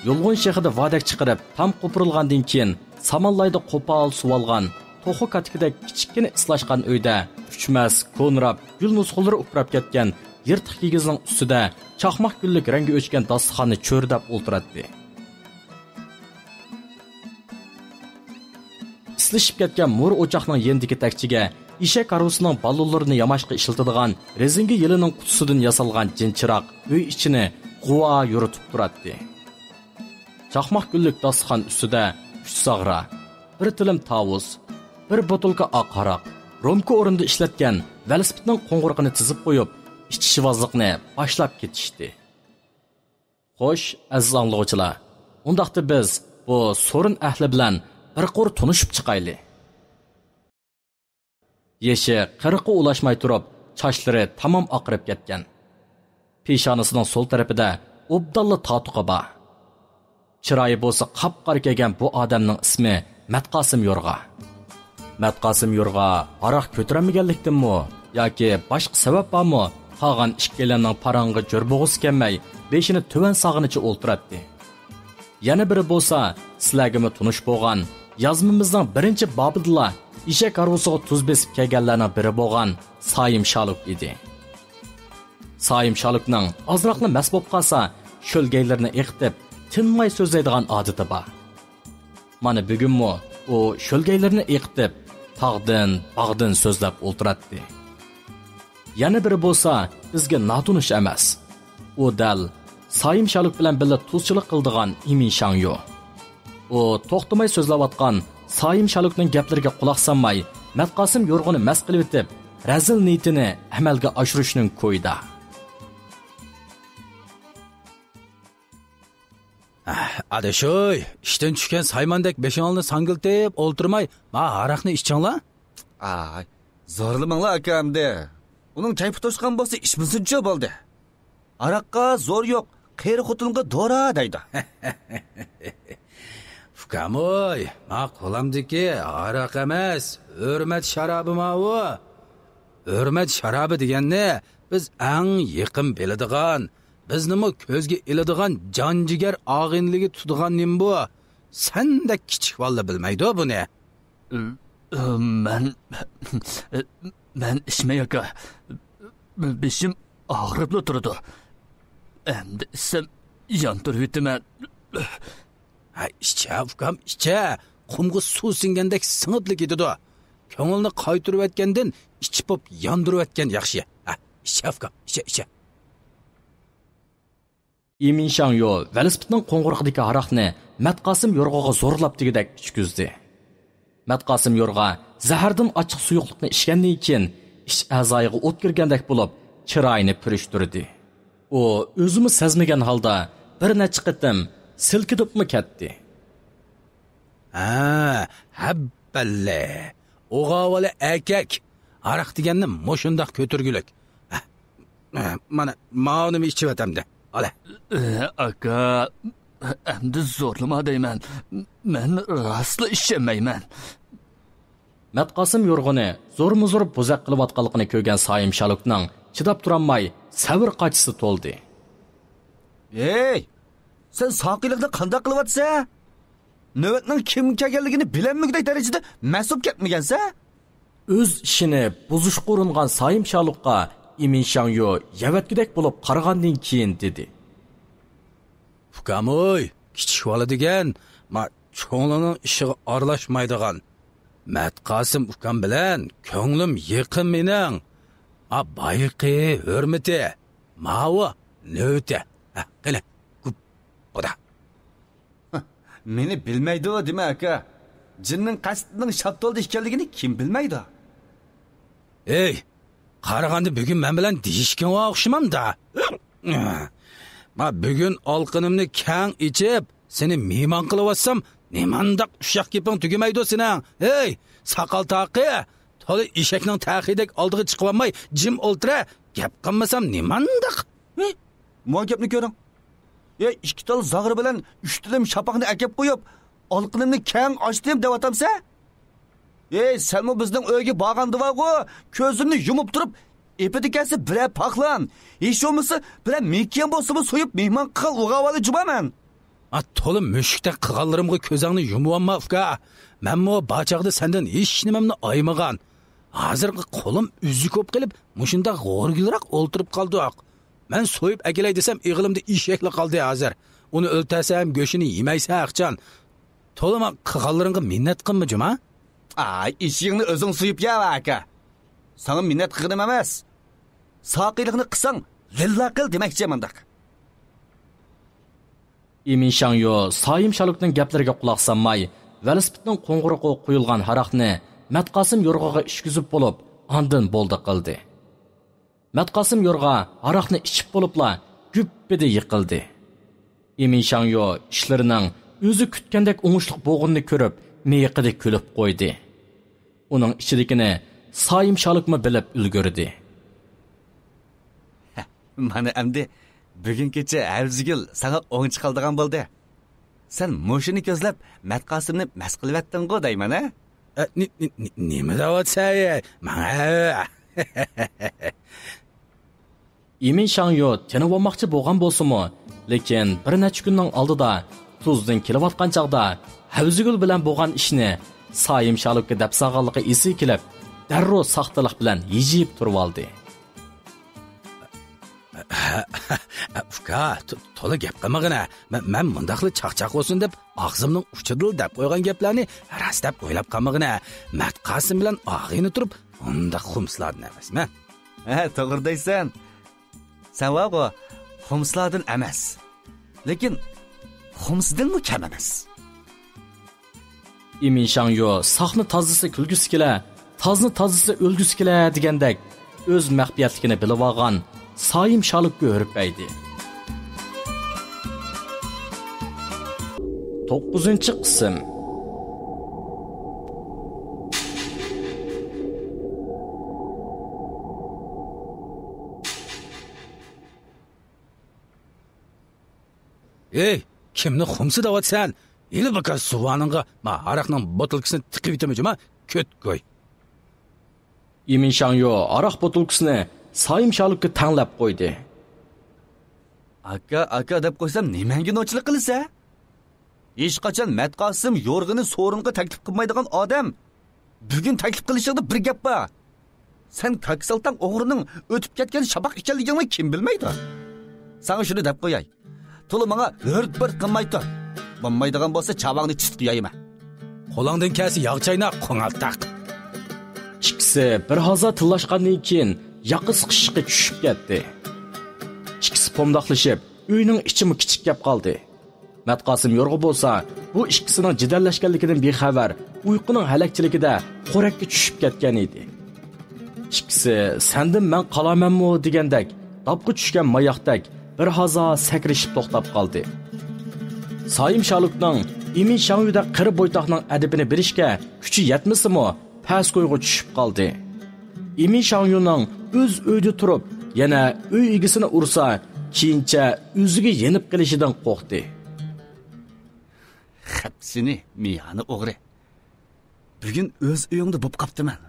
يۇلغۇن شېخىدا ۋادەك چىقىرىپ، تام قوپۇرۇلغاندىن كېيىن، سامانلايدا قوپال سۇۋالغان، توخۇ كاتىكىدەك كىچىككىنە ئىسلاشقان ئۆيدە ئۇچماس، كونىراپ، گۈل نۇسخىلىرى ئۇپراپ كەتكەن يىرتىق كىگىزنىڭ ئۈستىدە چاقماق گۈللۈك رەڭگى ئۆچكەن داستىخاننى چۆرىدەپ ئولتۇراتتى. ئىسلىشىپ كەتكەن مور ئوچاقنىڭ يېنىدىكى تەكچىگە ئېشەك ھارۋىسىنىڭ بالونلىرىنى ياماشقا ئىشلىتىدىغان رېزىنكە يىلىنىڭ قۇتىسىدىن ياسالغان جىنچىراق ئۆي ئىچىنى غۇۋا يورۇتۇپ تۇراتتى. چاقماق گۈللۈك داستىخان ئۈستىدە ئۈچ ساغرا، بىر تىلىم تاۋۇز، بىر بوتۇلكا ئاق ھاراق، رومكا ئورنىدا ئىشلەتكەن ۋېلىسىپىتنىڭ قوڭغۇرىقىنى تىزىپ قويۇپ، ئىچ-ئىچىۋازلىقنى باشلاپ كېتىشتى. خوش، ئەزىز ئاڭلىغۇچىلار، ئۇنداقتا بىز بۇ سورۇن ئەھلى بىلەن بىر قۇر تونۇشۇپ چىقايلى. يېشى قىرىققا ئۇلاشماي تۇرۇپ، چاچلىرى تامام ئاقىرىپ كەتكەن. پېشانىسىنىڭ سول تەرىپىدە ئوبدانلا تاتۇقى بار. چىرايى بولسا قاپقارا كەلگەن بۇ ئادەمنىڭ ئىسمى مەتقاسىم يورغا. مەتقاسىم يورغا ھاراق كۆتۈرەلمىگەنلىكتىنمۇ ياكى باشقا سەۋەب بارمۇ، قالغان ئىككىيلەننىڭ پاراڭىغا جور بوغۇسى كەلمەي، بېشىنى تۆۋەن سالغىنىچە ئولتۇراتتى. يەنە بىرى بولسا، سىلەرگىمۇ تونۇش بولغان، يازمىمىزنىڭ بىرىنچى بابىدىلا ئېشەك ھارۋىسىغا تۇز بېسىپ كەلگەنلەرنىڭ بىرى بولغان سايىم شالۇك ئىدى. سايىم شالۇكنىڭ ئازراقلا مەست بولۇپ قالسا، شۆلگەيلىرىنى ئېقىتىپ، تىنماي سۆزلەيدىغان ئادىتى بار. مانا بۈگۈنمۇ ئۇ شۆلگەيلىرىنى ئېقىتىپ، تاغدىن، باغدىن سۆزلەپ ئولتۇراتتى. يەنە بىرى بولسا بىزگە ناتونۇش ئەمەس. ئۇ دەل سايىم شالۇك بىلەن بىللە تۇزچىلىق قىلىدىغان ئىمىن شاڭيۇ. ئۇ توختىماي سۆزلەۋاتقان سايىم شالۇكنىڭ گەپلىرىگە قۇلاق سالماي، مەتقاسىم يورغىنى مەست قىلىۋېتىپ، رەزىل نىيىتىنى ئەمەلگە ئاشۇرۇشنىڭ كويىدا. ئاداشوي، ئىشتىن چۈشكەن سايماندەك بېشىڭلارنى ساڭگىلىتىپ ئولتۇرماي، ما ھاراقنى ئىچىڭلار. ئاي، زورلىماڭلار ئاكا ئەمدى. ئۇنىڭ كەيپى توشقان بولسا ئىچمىسۇنچۇ بولدى. ھاراققا زور يوق، قېرى خوتۇنغا دورا دەيدۇ. ئۇكاموي، ما قولامدىكى ھاراق ئەمەس، ھۆرمەت شارابى ماۋۇ. ھۆرمەت شارابى دېگەننى بىز ئەڭ يېقىن بىلىدىغان، بىزنىمۇ كۆزگە ئىلىدىغان جان-جىگەر ئاغىنىلىرى تۇتىدىغان نېمە بۇ؟ سەندەك كىچىك بالىلار بىلمەيدۇ بۇنى. مەن، مەن ئىچمەي ئاكا. بېشىم ئاغرىپلا تۇرىدۇ. ئەمدى ئىچسەم يان تۇرۇۋېتىمەن. ھە، ئىچە، ئۇكام، ئىچە. قۇمغا سۇ سىڭگەندەك سىڭىپلا كېتىدۇ. كۆڭۈلنى قايتۇرۇۋەتكەندىن ئىچ پوپ ياندۇرۇۋەتكەن ياخشى. ھە، ئىچە، ئۇكام، ئىچە، ئىچە. ئىمىن شاڭيو ۋېلىسىپىتنىڭ قوڭغۇرىقىدىكى ھاراقنى مەتقاسىم يورغىغا زورلاپ دېگۈدەك ئىچكۈزدى. مەتقاسىم يورغا زەھەردىن ئاچچىق سۇيۇقلۇقنى ئىچكەندىن كېيىن، ئىچ ئەزايىغا ئوت كىرگەندەك بولۇپ، چىرايىنى پۈرۈشتۈردى. ئۇ ئۆزىمۇ سەزمىگەن ھالدا بىر نەچچە قېتىم سىلكىدىپمۇ كەتتى. ھە، ھەببەللە. ئوغاۋالە ئەركەك. ھاراق دېگەننى مۇشۇنداق كۆتۈرگۈلۈك. ھە، ھە، مانا، ماۋۇنىمۇ ئىچىۋەتەمدە. ئالە. ئە، ئاكا، ئەمدى زورلىما دەيمەن. مەن راستلا ئىچەلمەيمەن. مەتقاسىم يورغىنى زورمۇزور بوزەك قىلىۋاتقانلىقىنى كۆرگەن سايىم شالۇكنىڭ چىداپ تۇرالماي سەۋر قاچىسى تولدى. ھەي، سەن ساقىيلىقنى قانداق قىلىۋاتىسەن؟ نۆۋەتنىڭ كىمگە كەلگەنلىكىنى بىلەلمىگۈدەك دەرىجىدە مەس بولۇپ كەتمىگەنسەن؟ ئۆز ئىشىنى بۇزۇشقا ئۇرۇنغان سايىم شالۇققا ئىمىن شاڭيو يەۋەتكۈدەك بولۇپ قارىغاندىن كېيىن دېدى. ئۇكامۇي، كىچىك بالا دېگەن، ما، چوڭلارنىڭ ئىشىغا ئارىلاشمايدىغان. مەتقاسىم ئۇكام بىلەن كۆڭلۈم يېقىن مېنىڭ. ما، بايىقى ھۆرمىتى، ماۋۇ نۆۋىتى. ھە، قېنى، گۇپ، بۇدا. مېنى بىلمەيدۇ دېمە، ئاكا. جىننىڭ قەستىنىڭ شاپتۇلدا ئىكەنلىكىنى كىم بىلمەيدۇ؟ ھەي، قارىغاندا بۈگۈن مەن بىلەن دېيىشكىنىغا ئوخشىمامدا. ما، بۈگۈن ئالقىنىمنى كەڭ ئېچىپ، سېنى مېھمان قىلىۋاتسام، نېمانداق ئۇششاق گېپىڭ تۈگىمەيدۇ سېنىڭ؟ ھەي، ساقال تاقى، تولا ئېشەكنىڭ تەخىيىدەك ئالدىغا چىقىۋالماي جىم ئولتۇرە، گەپ قىلمىسام نېمانداق؟ ھە؟ ماۋۇ گەپنى كۆرۈڭ. ھەي، ئىككى تال زاغرا بىلەن ئۈچ تىلىم شاپاقنى ئەكەپ قويۇپ، ئالقىنىمنى كەڭ ئاچتىم دەۋاتامسەن؟ ھەي، سەنمۇ بىزنىڭ ئۆيگە بارغاندا بارغۇ، كۆزۈمنى يۇمۇپ تۇرۇپ، ئېپىدىكەنسە بىرەر پاقلان، ھېچ بولمىسا بىرەر مېكىيەن بولسىمۇ سويۇپ مېھمان قىلغان ئۇغاۋالى جۇمامەن. ئا، تولا مۈشۈكتەك قىلغانلىرىمغا كۆزۈڭنى يۇمۇۋالما، ئۇكا. مەنمۇ بار چاغدا سەندىن ھېچنېمەمنى ئايىمىغان. ھازىرقى قولۇم ئۈزۈك بولۇپ قېلىپ، مۇشۇنداق غورىگىلراق ئولتۇرۇپ قالدۇق. مەن سويۇپ ئەكېلەي دېسەم، ئېغىلىمدا ئېشەكلا قالدى ھازىر. ئۇنى ئۆلتۈرسەم، گۆشىنى يېمەيسەن ئاخچان. تولىمۇ قىلغانلىرىڭغا مىننەت قىلما، جۇما. ئاي، ئېشىكىڭنى ئۆزۈڭ سويۇپ يە، ئاكا. ساڭا مىننەت قىلغىنىم ئەمەس. ساقىيلىقنى قىلساڭ، لىللا قىل دېمەكچى مانداق. ئىمىن شاڭيو سايىم شالۇكنىڭ گەپلىرىگە قۇلاق سالماي، ۋېلىسىپىتنىڭ قوڭغۇرىقىغا قۇيۇلغان ھاراقنى مەتقاسىم يورغىغا ئىچكۈزۈپ بولۇپ، ئاندىن بولدى قىلدى. مەتقاسىم يورغا ھاراقنى ئىچىپ بولۇپلا گۈپپىدە يىقىلدى. ئىمىن شاڭيو ئىشلىرىنىڭ ئۆزى كۈتكەندەك ئوڭۇشلۇق بولغىنىنى كۆرۈپ، مىيىقىدە كۈلۈپ قويدى. ئۇنىڭ ئىچىدىكىنى سايىم شالۇكمۇ بىلىپ ئۈلگۈردى. مانا ئەمدى بۈگۈن كېچە ھەۋزىگۈل ساڭا ئوڭ چىقالدىغان بولدى. سەن مۇشۇنى كۆزلەپ، مەتقاسىمنى مەس قىلىۋەتتىڭغۇ دەيمەن، ھە؟ ئە، نى-، نى-، نى-، نېمە دەۋاتسەن، ئەي؟ ماڭا. ئىمىن شاڭيو تېنىۋالماقچى بولغان بولسىمۇ، لېكىن بىر نەچچە كۈننىڭ ئالدىدا تۇزدىن كېلىۋاتقان چاغدا ھەۋزىگۈل بىلەن بولغان ئىشنى سايىم شالۇككا دەپ سالغانلىقى ئېسىگە كېلىپ، دەررۇ ساختىلىق بىلەن ھىجىيىپ تۇرۇۋالدى. ئۇكا، تو-، تولا گەپ قىلمىغىنە. مەن، مەن مۇنداقلا چاقچاق بولسۇن دەپ، ئاغزىمنىڭ ئۇچىدىلا دەپ قويغان گەپلەرنى راست دەپ ئويلاپ قالمىغىنە. مەتقاسىم بىلەن ئاغىنە تۇرۇپ، ئۇنداق خۇمسىلاردىن ئەمەسمەن. ھە، توغرا دەيسەن. سەن بارغۇ، خۇمسىلاردىن ئەمەس. لېكىن خۇمسىدىنمۇ كەم ئەمەس. ئىمىن شاڭيو ساخنى تازىسا كۈلگۈسى كېلە، تازنى تازىسا ئۆلگۈسى كېلە دېگەندەك، ئۆز مەخپىيەتلىكىنى بىلىۋالغان سايىم شالۇككا ھۈرپەيدى. توققۇزىنچى قىسىم. ئەي، كىمنى خۇمسى دەۋاتىسەن؟ ھېلى بىكار زۇۋانىڭغا ما ھاراقنىڭ بوتۇلكىسىنى تىقىۋېتىمۇ جۇما، كۆتكوي. ئىمىن شاڭيو ھاراق بوتۇلكىسىنى سايىم شالۇككا تەڭلەپ قويدى. ئاكا، ئاكا دەپ قويسام نېمەڭگە نوچىلىق قىلىسەن؟ ھېچقاچان مەتقاسىم يورغىنى سورۇنغا تەكلىپ قىلمايدىغان ئادەم. بۈگۈن تەكلىپ قىلىشىڭدا بىر گەپ بار. سەن كاكىسالتاڭ ئوغرىنىڭ ئۆتۈپ كەتكەن شاپاق ئىكەنلىكىڭنى كىم بىلمەيدۇ؟ ساڭا شۇنى دەپ قوياي. تولا ماڭا ھۆرت-پۆرت قىلماي تۇر. بولمايدىغان بولسا چاۋاڭنى چىت قويايمەن. قولۇڭدىن كەلسە ياغ چاينا، قوڭالتاق. ئىككىسى بىر ھازا تىللاشقاندىن كېيىن ياقا سىقىشىشقا چۈشۈپ كەتتى. ئىككىسى پومداقلىشىپ، ئۆينىڭ ئىچىمۇ كىچىككەپ قالدى. مەتقاسىم يورغا بولسا، بۇ ئىككىسىنىڭ جېدەللەشكەنلىكىدىن بىخەۋەر، ئۇيقۇنىڭ ھەلەكچىلىكىدە خورەككە چۈشۈپ كەتكەن ئىدى. ئىككىسى «سەندىن مەن قالامەنمۇ» دېگەندەك، داپقا چۈشكەن ماياقتەك بىر ھازا سەكرىشىپ توختاپ قالدى. سايىم شالۇكنىڭ ئىمىن شاڭيۇدەك قېرى بويتاقنىڭ ئەدىپىنى بېرىشكە كۈچى يەتمىسىمۇ، پەس كويغا چۈشۈپ قالدى. ئىمىن شاڭيۇنىڭ ئۆز ئۆيىدە تۇرۇپ، يەنە ئۆي ئىگىسىنى ئۇرسا، كېيىنچە ئۆزىگە يېنىپ قېلىشىدىن قورقتى. خەپ سېنى، مىيانە ئوغرى! بۈگۈن ئۆز ئۆيۈڭدە بوپ قاپتىمەن.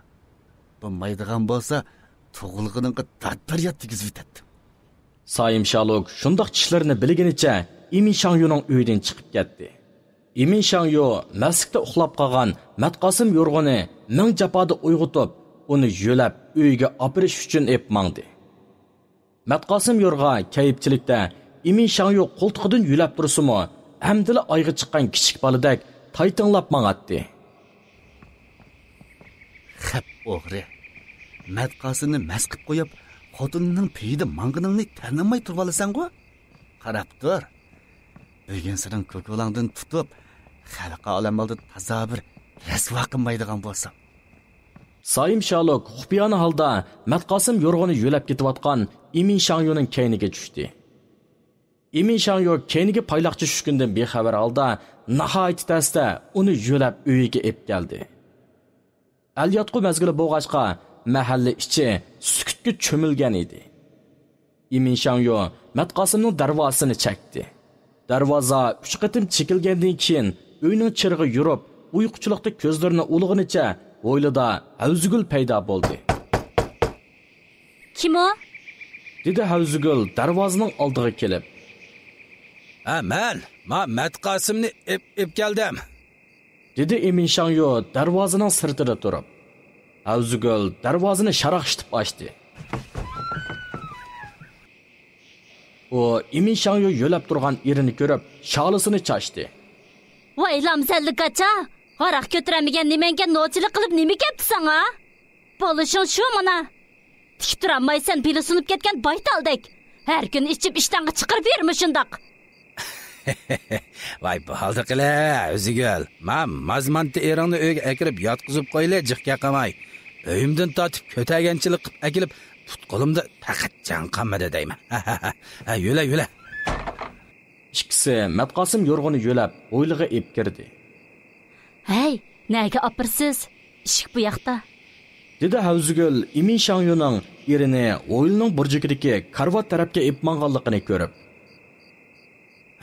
بولمايدىغان بولسا، تۇغۇلغىنىڭغا دات-پەرياد دېگۈزۈۋېتەتتىم. سايىم شالۇك شۇنداق چىشلىرىنى بىلگىنىچە ئىمىن شاڭيۇنىڭ ئۆيىدىن چىقىپ كەتتى. ئىمىن شاڭيۇ مەستلىكتە ئۇخلاپ قالغان مەتقاسىم يورغىنى مىڭ جاپادا ئويغىتىپ، ئۇنى يۆلەپ ئۆيىگە ئاپىرىش ئۈچۈن ئېلىپ ماڭدى. مەتقاسىم يورغا كەيپچىلىكتە ئىمىن شاڭيۇ قولتۇقىدىن يۆلەپ تۇرسىمۇ، ئەمدىلا ئايغا چىققان كىچىك بالىدەك تايتىڭلاپ ماڭاتتى. خەپ ئوغرى! مەتقاسىمنى مەست قىپ قويۇپ، خوتۇنۇمنىڭ پېيىدە ماڭغىنىڭنى تەنلىمەي تۇرۇۋالىسەنغۇ؟ قاراپ تۇر! بۈگۈن سېنىڭ كوكۇلاڭدىن تۇتۇپ، خەلقى ئالەم ئالدىدا تازا بىر رەسۋا قىلمايدىغان بولسام. سايىم شالۇك خۇپىيانە ھالدا مەتقاسىم يورغىنى يۆلەپ كېتىۋاتقان ئىمىن شاڭيۇنىڭ كەينىگە چۈشتى. ئىمىن شاڭيۇ كەينىگە پايلاقچا چۈشكىنىدىن بىخەۋەر ھالدا ناھايىتى تەستە ئۇنى يۆلەپ ئۆيىگە ئېلىپ كەلدى. ئەل ياتقۇ مەزگىلى بولغاچقا، مەھەللە ئىچى سۈكۈتكە چۆمۈلگەن ئىدى. ئىمىن شاڭيۇ مەتقاسىمنىڭ دەرۋازىسىنى چەكتى. دەرۋازا ئۈچ قېتىم چېكىلگەندىن كېيىن، ئۆينىڭ چىرىغى يورۇپ، ئۇيقۇچىلىقتا كۆزلىرىنى ئۇلىغىنىچە ھويلىدا ھەۋزىگۈل پەيدا بولدى. «كىم ئۇ؟» دېدى ھەۋزىگۈل دەرۋازىنىڭ ئالدىغا كېلىپ. «ھە، مەن، ما مەتقاسىمنى ئېپ، ئېپ كەلدىم.» دېدى ئىمىن شاڭيۇ دەرۋازىنىڭ سىرتىدا تۇرۇپ. ھەۋزىگۈل دەرۋازىنى شاراقشىتىپ ئاچتى. ئۇ ئىمىن شاڭيۇ يۆلەپ تۇرغان ئېرىنى كۆرۈپ، شالىسىنى چاچتى. «ۋاي لامزەللىك ئاچا! ھاراق كۆتۈرەلمىگەن نېمەڭگە نوچىلىق قىلىپ نېمە كەپتۇ ساڭا؟ بولۇشۇڭ شۇ مانا! تىك تۇرالمايسەن، بېلى سۇنۇپ كەتكەن بايتالدەك! ھەر كۈنى ئىچىپ ئىشتانغا چىقىرىپ يۈرمە شۇنداق!» ۋاي، بولدى قىلە، ئۆزىگۈل. ما مازمانتى ئېرىڭنى ئۆيگە ئەكىرىپ ياتقۇزۇپ قويلى، جىق كەقىماي. ئۆيۈمدىن تارتىپ كۆتەرگەنچىلىك قىپ ئەكېلىپ، پۇت-قولۇمدا پەقەت جان قالمىدى دەيمەن. ھە، يۆلە، يۆلە. ئىككىسى مەتقاسىم يورغىنى يۆلەپ، ھويلىغا ئېلىپ كىردى. «ھەي، نەگە ئاپىرىسىز؟ ئىشىك بۇ ياقتا.» دېدى ھەۋزىگۈل ئىمىن شاڭيۇنىڭ ئېرىنى ھويلىنىڭ بۇرجىكىدىكى كارىۋات تەرەپكە ئېلىپ ماڭغانلىقىنى كۆرۈپ.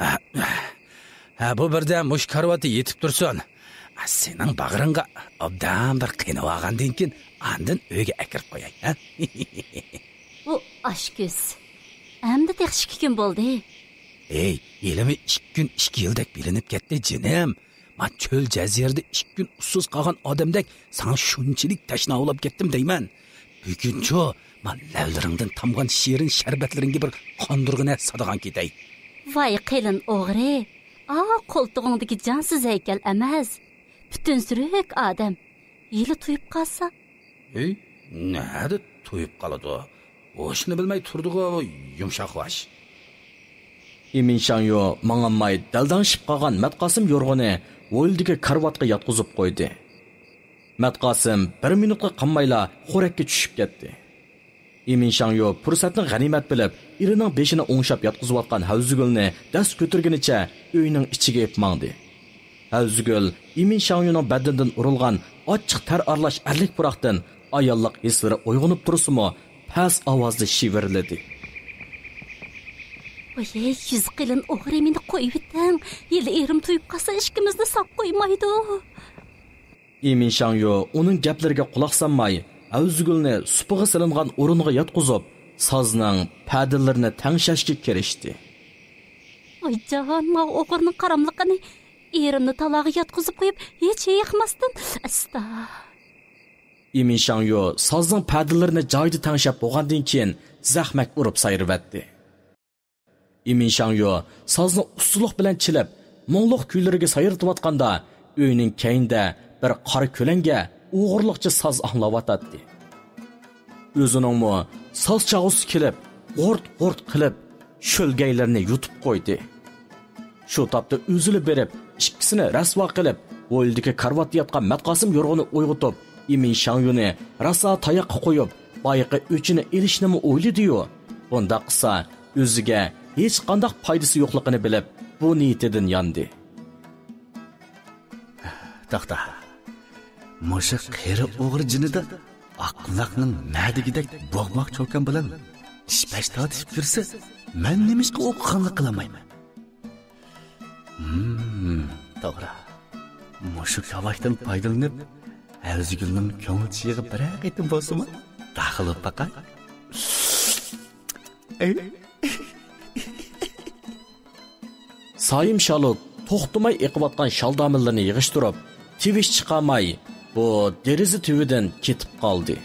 «ھە، ھە، بۇ بىردەم مۇشۇ كارىۋاتتا يېتىپ تۇرسۇن. سېنىڭ باغرىڭغا ئوبدان بىر قېنىۋالغاندىن كېيىن، ئاندىن ئۆيگە ئەكىرىپ قوياي، ھە؟» «ئۇ ئاشكۆز. ئەمدى تېخى ئىككى كۈن بولدى.» «ھەي، ھېلىمۇ ئىككى كۈن ئىككى يىلدەك بىلىنىپ كەتتى، جېنىم. ما چۆل جەزىرىدە ئىككى كۈن ئۇسسۇز قالغان ئادەمدەك ساڭا شۇنچىلىك تەشنا بولاپ كەتتىم دەيمەن. بۈگۈنچۇ، ما لەۋلىرىڭدىن تامغان شېرىن شەربەتلىرىڭگە بىر قاندۇرغىنە سادىغان كېتەي.» «ۋاي قېلىن ئوغرى، ئا قولتۇقۇڭدىكى جانسىز ھەيكەل ئەمەس، پۈتۈن سۈرۈك ئادەم. ھېلى تويۇپ قالسا.» «ھەي، نەدە تويۇپ قالىدۇ؟ ھوشىنى بىلمەي تۇرىدىغۇ يۇمشاق باش.» ئىمىن شاڭيۇ ماڭالماي دەلدەڭشىپ قالغان مەتقاسىم يورغىنى ھويلىدىكى كارىۋاتقا ياتقۇزۇپ قويدى. مەتقاسىم بىر مىنۇتقا قالمايلا خورەككە چۈشۈپ كەتتى. ئىمىن شاڭيۇ پۇرسەتنى غەنىيمەت بىلىپ، ئېرىنىڭ بېشىنى ئوڭشاپ ياتقۇزۇۋاتقان ھەۋزىگۈلنى دەس كۆتۈرگىنىچە ئۆينىڭ ئىچىگە ئېلىپ ماڭدى. ھەۋزىگۈل ئىمىن شاڭيۇنىڭ بەدىنىدىن ئۇرۇلغان ئاچچىق تەر ئارىلاش ئەرلىك پۇراقتىن ئاياللىق ھېسلىرى ئويغىنىپ تۇرسىمۇ، پەس ئاۋازدا شىۋىرلىدى. «ۋاي، يۈز قېلىن ئوغرى، مېنى قويۇۋېتىڭ. ھېلى ئېرىم تويۇپ قالسا، ئىككىمىزنى ساق قويمايدۇ.» ئىمىن شاڭيۇ ئۇنىڭ گەپلىرىگە قۇلاق سالماي، ھەۋزىگۈلنى سۇپىغا سېلىنغان ئورۇنغا ياتقۇزۇپ، سازنىڭ پەدىلىرىنى تەڭشەشكە كىرىشتى. «ۋاي جان، ماۋۇ ئوغرىنىڭ قاراملىقىنى! ئېرىمنى تالاغا ياتقۇزۇپ قويۇپ، ھېچ ھېيىقماستىن، ئەستا!» ئىمىن شاڭيۇ سازنىڭ پەدىلىرىنى جايىدا تەڭشەپ بولغاندىن كېيىن، زەخمەك ئۇرۇپ سايرىۋەتتى. ئىمىن شاڭيۇ سازنى ئۇستىلىق بىلەن چېلىپ، مۇڭلۇق كۈيلىرىگە سايرىتىۋاتقاندا، ئۆينىڭ كەينىدە بىر قارا كۆلەڭگە ئوغرىلىقچە ساز ئاڭلاۋاتاتتى. ئۆزىنىڭمۇ ساز چالغۇسى كېلىپ، غۇرت-غۇرت قىلىپ، شۆلگەيلىرىنى يۇتۇپ قويدى. شۇ تاپتا ئۈزۈلۈپ بېرىپ، ئىككىسىنى رەسۋا قىلىپ، ھويلىدىكى كارىۋاتتا ياتقان مەتقاسىم يورغىنى ئويغىتىپ، ئىمىن شاڭيۈنى راسا تاياققا قويۇپ، بايىقى ئۆچىنى ئېلىشنىمۇ ئويلىدى-يۇ. بۇنداق قىلسا، ئۆزىگە ھېچقانداق پايدىسى يوقلۇقىنى بىلىپ، بۇ نىيىتىدىن ياندى. توختا. مۇشۇ قېرى ئوغرى جېنىدا ئاقلىقنىڭ مەدىگىدەك بوغماق چوكان بىلەن ئىشپەش تارتىشىپ يۈرسە، مەن نېمىشقا ئۇ قىلغاننى قىلالمايمەن؟ ھىم، توغرا. مۇشۇ كاۋاكتىن پايدىلىنىپ، ئەۋزىگۈلنىڭ كۆڭۈل چېيىغا بىرەر قېتىم بولسىمۇ داخىل بولۇپ باقاي. سايىم شالۇك توختىماي ئېقىۋاتقان شال داموللىرىنى يىغىشتۇرۇپ، تىۋىش چىقارماي، بۇ دېرىزە تۈۋىدىن كېتىپ قالدى.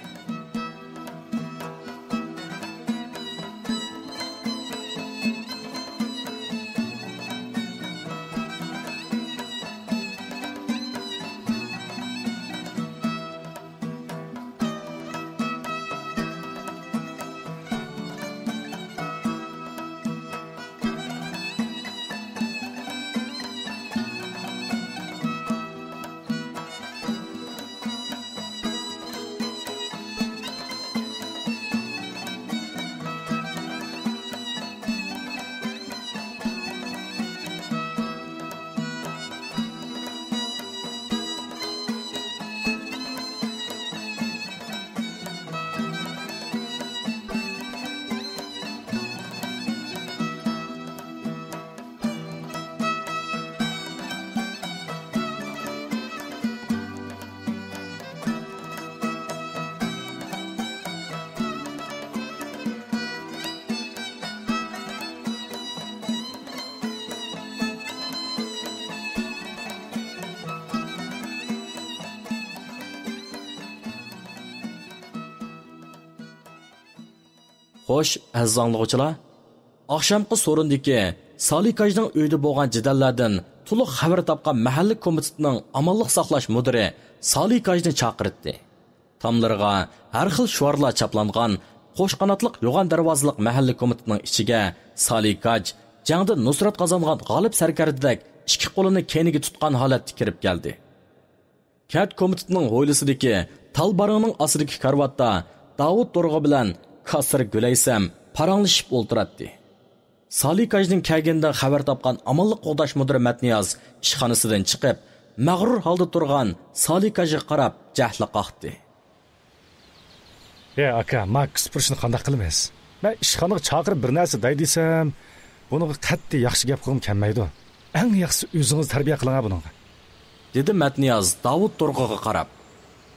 خوش، ئەزىز ئاڭلىغۇچىلار، ئاخشامقى سورۇندىكى سالىكاجنىڭ ئۆيىدە بولغان جېدەللەردىن تولۇق خەۋەر تاپقان مەھەللە كومىتېتىنىڭ ئامانلىق ساقلاش مۇدىرى سالىكاجنى چاقىرتتى. تاملىرىغا ھەر خىل شوئارلار چاپلانغان قوش قاناتلىق يوغان دەرۋازىلىق مەھەللە كومىتېتىنىڭ ئىچىگە سالىكاج جەڭدە نۇسرەت قازانغان غالىپ سەركەردىدەك ئىككى قولىنى كەينىگە تۇتقان ھالەتتە كىرىپ كەلدى. كەنت كومىتېتىنىڭ ھويلىسىدىكى تال بارىڭنىڭ ئاستىدىكى كارىۋاتتا داۋۇت دورغا بىلەن كاسىر گۈلەيسەم پاراڭلىشىپ ئولتۇراتتى. سالىكاجنىڭ كەلگىنىدىن خەۋەر تاپقان ئامانلىق قوغداش مۇدىرى مەتنىياز ئىشخانىسىدىن چىقىپ، مەغرۇر ھالدا تۇرغان سالىكاجغا قاراپ جەھلى قاقتى. ھە، ئاكا، ما كىسپۇرۇشنى قانداق قىلىمىز؟ مەن ئىشخانىغا چاقىرىپ بىر نەرسە دەي دېسەم، بۇنىڭغا قەتئىي ياخشى گەپ قىلغۇم كەلمەيدۇ. ئەڭ ياخشىسى ئۆزىڭىز تەربىيە قىلىڭە بۇنىڭغا. دېدى مەتنىياز داۋۇت دورغىغا قاراپ.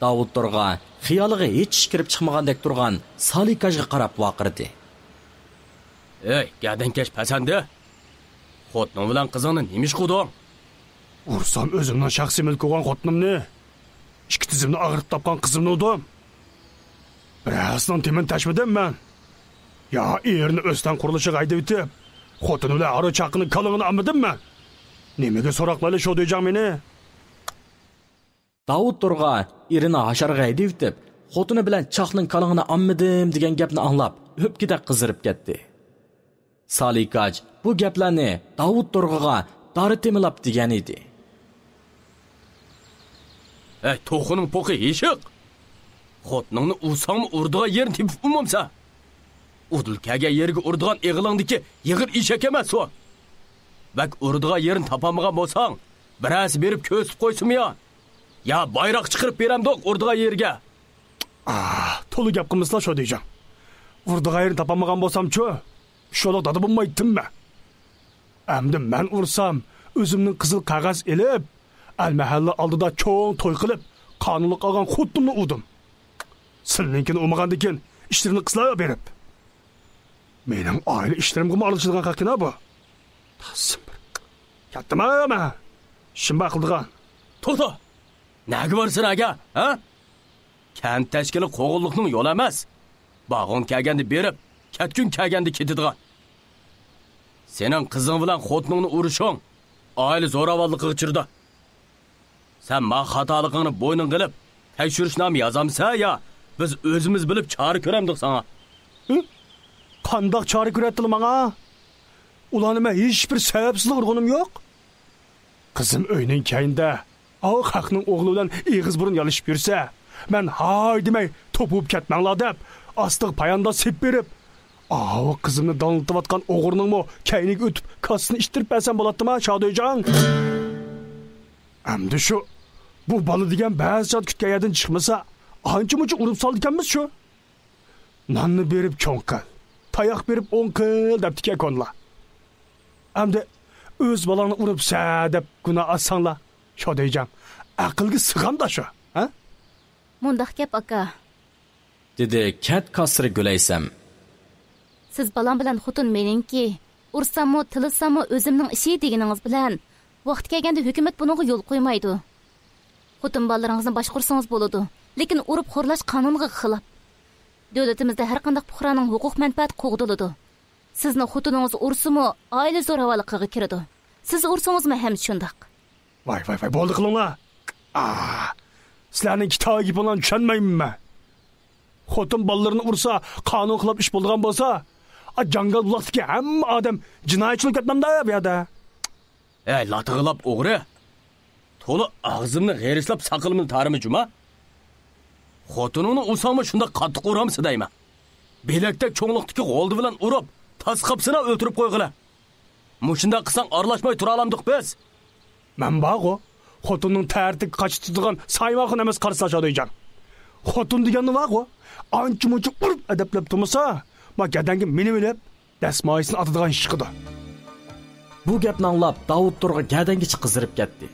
داۋۇت دورغا خىيالىغا ھېچ ئىش كىرىپ چىقمىغاندەك تۇرغان سالىكاجغا قاراپ ۋارقىرىدى. ئەي، گەدەنكەش پەسەندە! خوتۇنۇڭ بىلەن قىزىڭنى نېمە ئىش قىلدىڭ؟ ئۇرسام ئۆزۈمنىڭ شەخسىي مۈلكى بولغان خوتۇنۇمنى، ئىككى تىزىمنى ئاغرىتىپ تاپقان قىزىمنى ئۇردۇم. بىرەرسىنىڭ تېمىنى تەشمىدىم مەن. يا ئېرىنى ئۆستەڭ قۇرۇلۇشىغا ھەيدىۋېتىپ، خوتۇنى بىلەن ھارۋا چاققىنىڭ كالىڭىنى ئالمىدىم مەن. نېمىگە سوراقلايلى شۇ دېيىجاڭ مېنى؟ داۋۇت دورغا ئېرىنى ھاشارغا ھەيدىۋېتىپ، خوتۇنى بىلەن چاقنىڭ كالىڭىنى ئالمىدىم دېگەن گەپنى ئاڭلاپ، ئۆپكىدەك قىزىرىپ كەتتى. سالىكاج بۇ گەپلەرنى داۋۇت دورغىغا دارى تېمىلاپ دېگەن ئىدى. ھەي، توخۇنىڭ پوقى ھېشىق! خوتۇنۇڭنى ئۇرساڭمۇ ئۇرىدىغان يېرىنى تېپىپ ئۇرمامسەن؟ ئۇدۇل كەلگەن يېرىگە ئۇرىدىغان ئېغىلىڭدىكى يېغىر ئېشەك ئەمەس ئۇ. بەك ئۇرىدىغان يېرىنى تاپالمىغان بولساڭ، بىرەرسى بېرىپ كۆرسىتىپ قويسىمۇ يا؟ يا بايراق چىقىرىپ بېرەمدۇق ئۇرىدىغان يېرىگە؟ ئاھ، تولا گەپ قىلمىسىلا شودىجاڭ. ئۇرىدىغان يېرىنى تاپالمىغان بولسامچۇ؟ شۇلۇق دادا بولمايتتىممەن. ئەمدى مەن ئۇرسام، ئۆزۈمنىڭ قىزىل قەغەز ئېلىپ، ئەل مەھەللە ئالدىدا چوڭ توي قىلىپ، قانۇنلۇق ئالغان خوتۇنۇمنى ئۇردۇم. سىلىنىڭكىنى ئۇرمىغاندىكىن ئىشلىرىنى قىلسىلا بېرىپ. مېنىڭ ئائىلە ئىشلىرىمغىمۇ ئارىلىشىدىغان خەقكىنا بۇ. تازىم بىر. كەتتىم مەن. شىمبا قىلىدىغان. توختا! نەگە بارىسەن ئەگە، ھە؟ كەنت تەشكىلى قوغۇنلۇقنىڭ يولى ئەمەس. بارغۇڭ كەلگەندە بېرىپ، كەتكۈڭ كەلگەندە كېتىدىغان. سېنىڭ قىزىڭ بىلەن خوتۇنۇڭنى ئۇرۇشۇڭ ئائىلە زوراۋانلىقىغا ئۇچرىدى. سەن ما خاتالىقىڭنى بوينۇڭغا ئېلىپ، تەكشۈرۈشنامە يازامسەن يا بىز ئۆزىمىز بىلىپ چارە كۆرەمدۇق ساڭا؟ ھە؟ قانداق چارە كۆرەتتىلا ماڭا؟ ئۇلارنى مەن ھېچبىر سەۋەبسىزلا ئۇرغىنىم يوق. قىزىم ئۆينىڭ كەينىدە ئاۋۇ خەقنىڭ ئوغلى بىلەن ئېغىز بۇرۇن يالىشىپ يۈرسە، مەن ھاي دېمەي توپۇپ كەتمەڭلار دەپ، ئاستىغا پايانداز سېپىپ بېرىپ، ئاۋۇ قىزىمنى داڭلىتىۋاتقان ئوغرىنىڭمۇ كەينىگە ئۆتۈپ كاسىسىنى ئىتتىرىپ بەرسەم بولاتتىما، شادۆيجان؟ ئەمدى شۇ، بۇ بالا دېگەن بەزى چاغدا كۈتكەن يەردىن چىقمىسا، ئانچە-مۇنچە ئۇرۇپ سالىدىكەنمىز شۇ. ناننى بېرىپ چوڭ قىل، تاياق بېرىپ ئوڭ قىل دەپتىكەن كونىلار. ئەمدى ئۆز بالاڭنى ئۇرۇپسەن دەپ گۇناھ ئالساڭلار، شادۆيجان، ئەقىلگە سىغامدا شۇ، ھە؟ مۇنداق گەپ، ئاكا. دېدى كەنت كاسسىرى گۈلەيسەم. سىز بالام بىلەن خوتۇن مېنىڭكى، ئۇرساممۇ، تىللىساممۇ ئۆزۈمنىڭ ئىشى دېگىنىڭىز بىلەن، ۋاقتى كەلگەندە ھۆكۈمەت بۇنىڭغا يول قويمايدۇ. خوتۇن بالىلىرىڭىزنى باشقۇرسىڭىز بولىدۇ، لېكىن ئۇرۇپ خورلاش قانۇنغا خىلاپ. دۆلىتىمىزدە ھەر قانداق پۇقرانىڭ ھوقۇق مەنپەئەتى قوغدىلىدۇ. سىزنى خوتۇنىڭىز ئۇرسىمۇ، ئائىلە زوراۋانلىقىغا كىرىدۇ. سىز ئۇرسىڭىزمۇ ھەم شۇنداق. ۋاي، ۋاي، ۋاي، بولدى قىلىڭلار. ئا، سىلەرنىڭ كىتابىي گېپىڭلارنى چۈشەنمەيمەن مەن. خوتۇن بالىلىرىنى ئۇرسا، قانۇن خىلاپ ئىش بولىدىغان بولسا، ئا، جاڭگال بۇلاقتىكى ھەممە ئادەم جىنايەتچى بولۇپ كەتمەمدۇ بۇ يەردە؟ ئەي، لاتىغىلاپ ئوغرى! تولا ئاغزىمنى غېرىچلاپ ساقىلىمنى تارىما جۇما. خوتۇنۇڭنى ئۇرساڭمۇ شۇنداق قاتتىق ئۇرامسەن دەيمەن. بىلەكتەك چوڭلۇقتىكى غولدى بىلەن ئۇرۇپ، تاس قاپسىنا ئۆلتۈرۈپ قويغىلى. مۇشۇنداق قىلساڭ ئارىلاشماي تۇرالامدۇق بىز. مەن بارغۇ، خوتۇننىڭ تەرىتىگە قاچا تۇتىدىغان سايماخۇن ئەمەس قارىسا شادىيجان. خوتۇن دېگەننى بارغۇ، ئانچە-مۇنچە ئۇرۇپ ئەدەپلەپ تۇرمىسا، ما گەدەنگە مىنىۋېلىپ، دەسمايىسىنى ئاتىدىغان ئىشقىدۇ. بۇ گەپنى ئاڭلاپ، داۋۇت تۇرغا گەدەنگىچە قىزىرىپ كەتتى.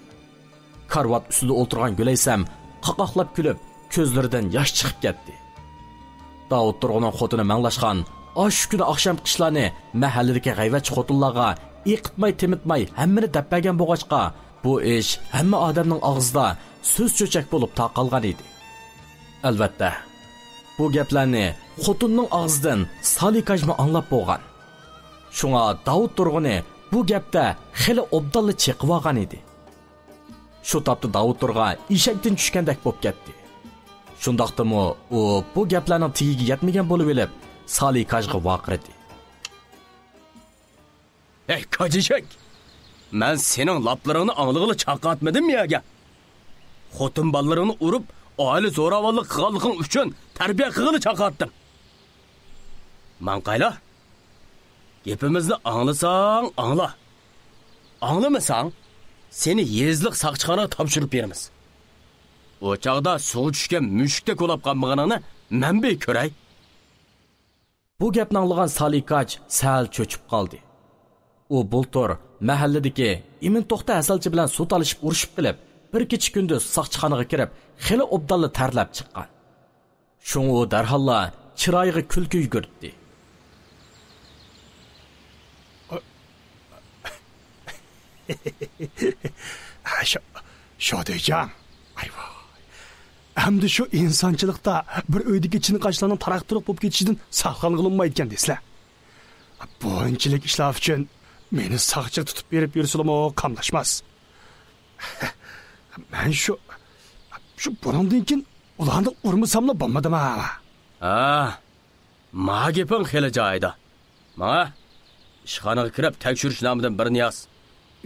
كارىۋات ئۈستىدە ئولتۇرغان گۈلەيسەم قاقاقلاپ كۈلۈپ، كۆزلىرىدىن ياش چىقىپ كەتتى. داۋۇت تۇرغۇننىڭ خوتۇنى مەڭلاشخان ئاشۇ كۈنى ئاخشامقى ئىشلارنى مەھەللىدىكى غەيۋەتچى خوتۇنلارغا ئېقىتماي-تېمىتماي ھەممىنى دەپ بەرگەن بولغاچقا، بۇ ئىش ھەممە ئادەمنىڭ ئاغزىدا سۆز چۆچەك بولۇپ تارقالغان ئىدى. ئەلۋەتتە، بۇ گەپلەرنى خوتۇننىڭ ئاغزىدىن سالىكاجمۇ ئاڭلاپ بولغان. شۇڭا داۋۇت تۇرغۇنى بۇ گەپتە خېلى ئوبدانلا چېقىۋالغان ئىدى. شۇ تاپتا داۋۇت تۇرغا ئېشەكتىن چۈشكەندەك بوپ كەتتى. شۇنداقتىمۇ ئۇ بۇ گەپلەرنىڭ تېگىگە يەتمىگەن بولۇۋېلىپ، سالىكاجغا ۋارقىرىدى. ھەي، كاجىشەك! مەن سېنىڭ لاپلىرىڭنى ئاڭلىغىلى چاقاتمىدىم يەگە. خوتۇن بالىلىرىڭنى ئۇرۇپ، ئائىلە زوراۋانلىق قىلغانلىقىڭ ئۈچۈن تەربىيە قىلغىلى چاقاتتىم. ماڭقايلا! گېپىمىزنى ئاڭلىساڭ ئاڭلا. ئاڭلىمىساڭ، سېنى يېزىلىق ساقچىخانىغا تاپشۇرۇپ بېرىمىز. ئۇ چاغدا سۇغا چۈشكەن مۈشۈكتەك ئۇلاپ قالمىغىنىڭنى مەن بىر كۆرەي. بۇ گەپنى ئاڭلىغان سالىكاج سەل چۆچۈپ قالدى. ئۇ بۇلتۇر مەھەللىدىكى ئىمىن توختى ھەسەلچى بىلەن سۇ تالىشىپ ئۇرۇشۇپ قېلىپ، بىر كېچە-كۈندۈز ساقچىخانىغا كىرىپ، خېلى ئوبدانلا تەرلەپ چىققان. شۇڭا ئۇ دەرھاللا چىرايىغا كۈلكە يۈگۈرتتى. شو-، شودېيجان، ئايۋاي. ئەمدى شۇ ئىنسانچىلىقتا بىر ئۆيدىكى چىنقاشلارنىڭ تاراق-تۇرۇق بولۇپ كېتىشىدىن ساقلانغىلى بولمايدىكەن دەيسىلەر. بۇنچىلىك ئىشلار ئۈچۈن مېنى ساقچىغا تۇتۇپ بېرىپ يۈرسىلىمۇ قاملاشماس. مەن شۇ، شۇ بۇنىڭدىن كېيىن ئۇلارنى ئۇرمىساملا بولمىدىما؟ ھا، ما گېپىڭ خېلى جايىدا. ماڭا ئىشخانىغا كىرىپ تەكشۈرۈشنامىدىن بىرنى ياز.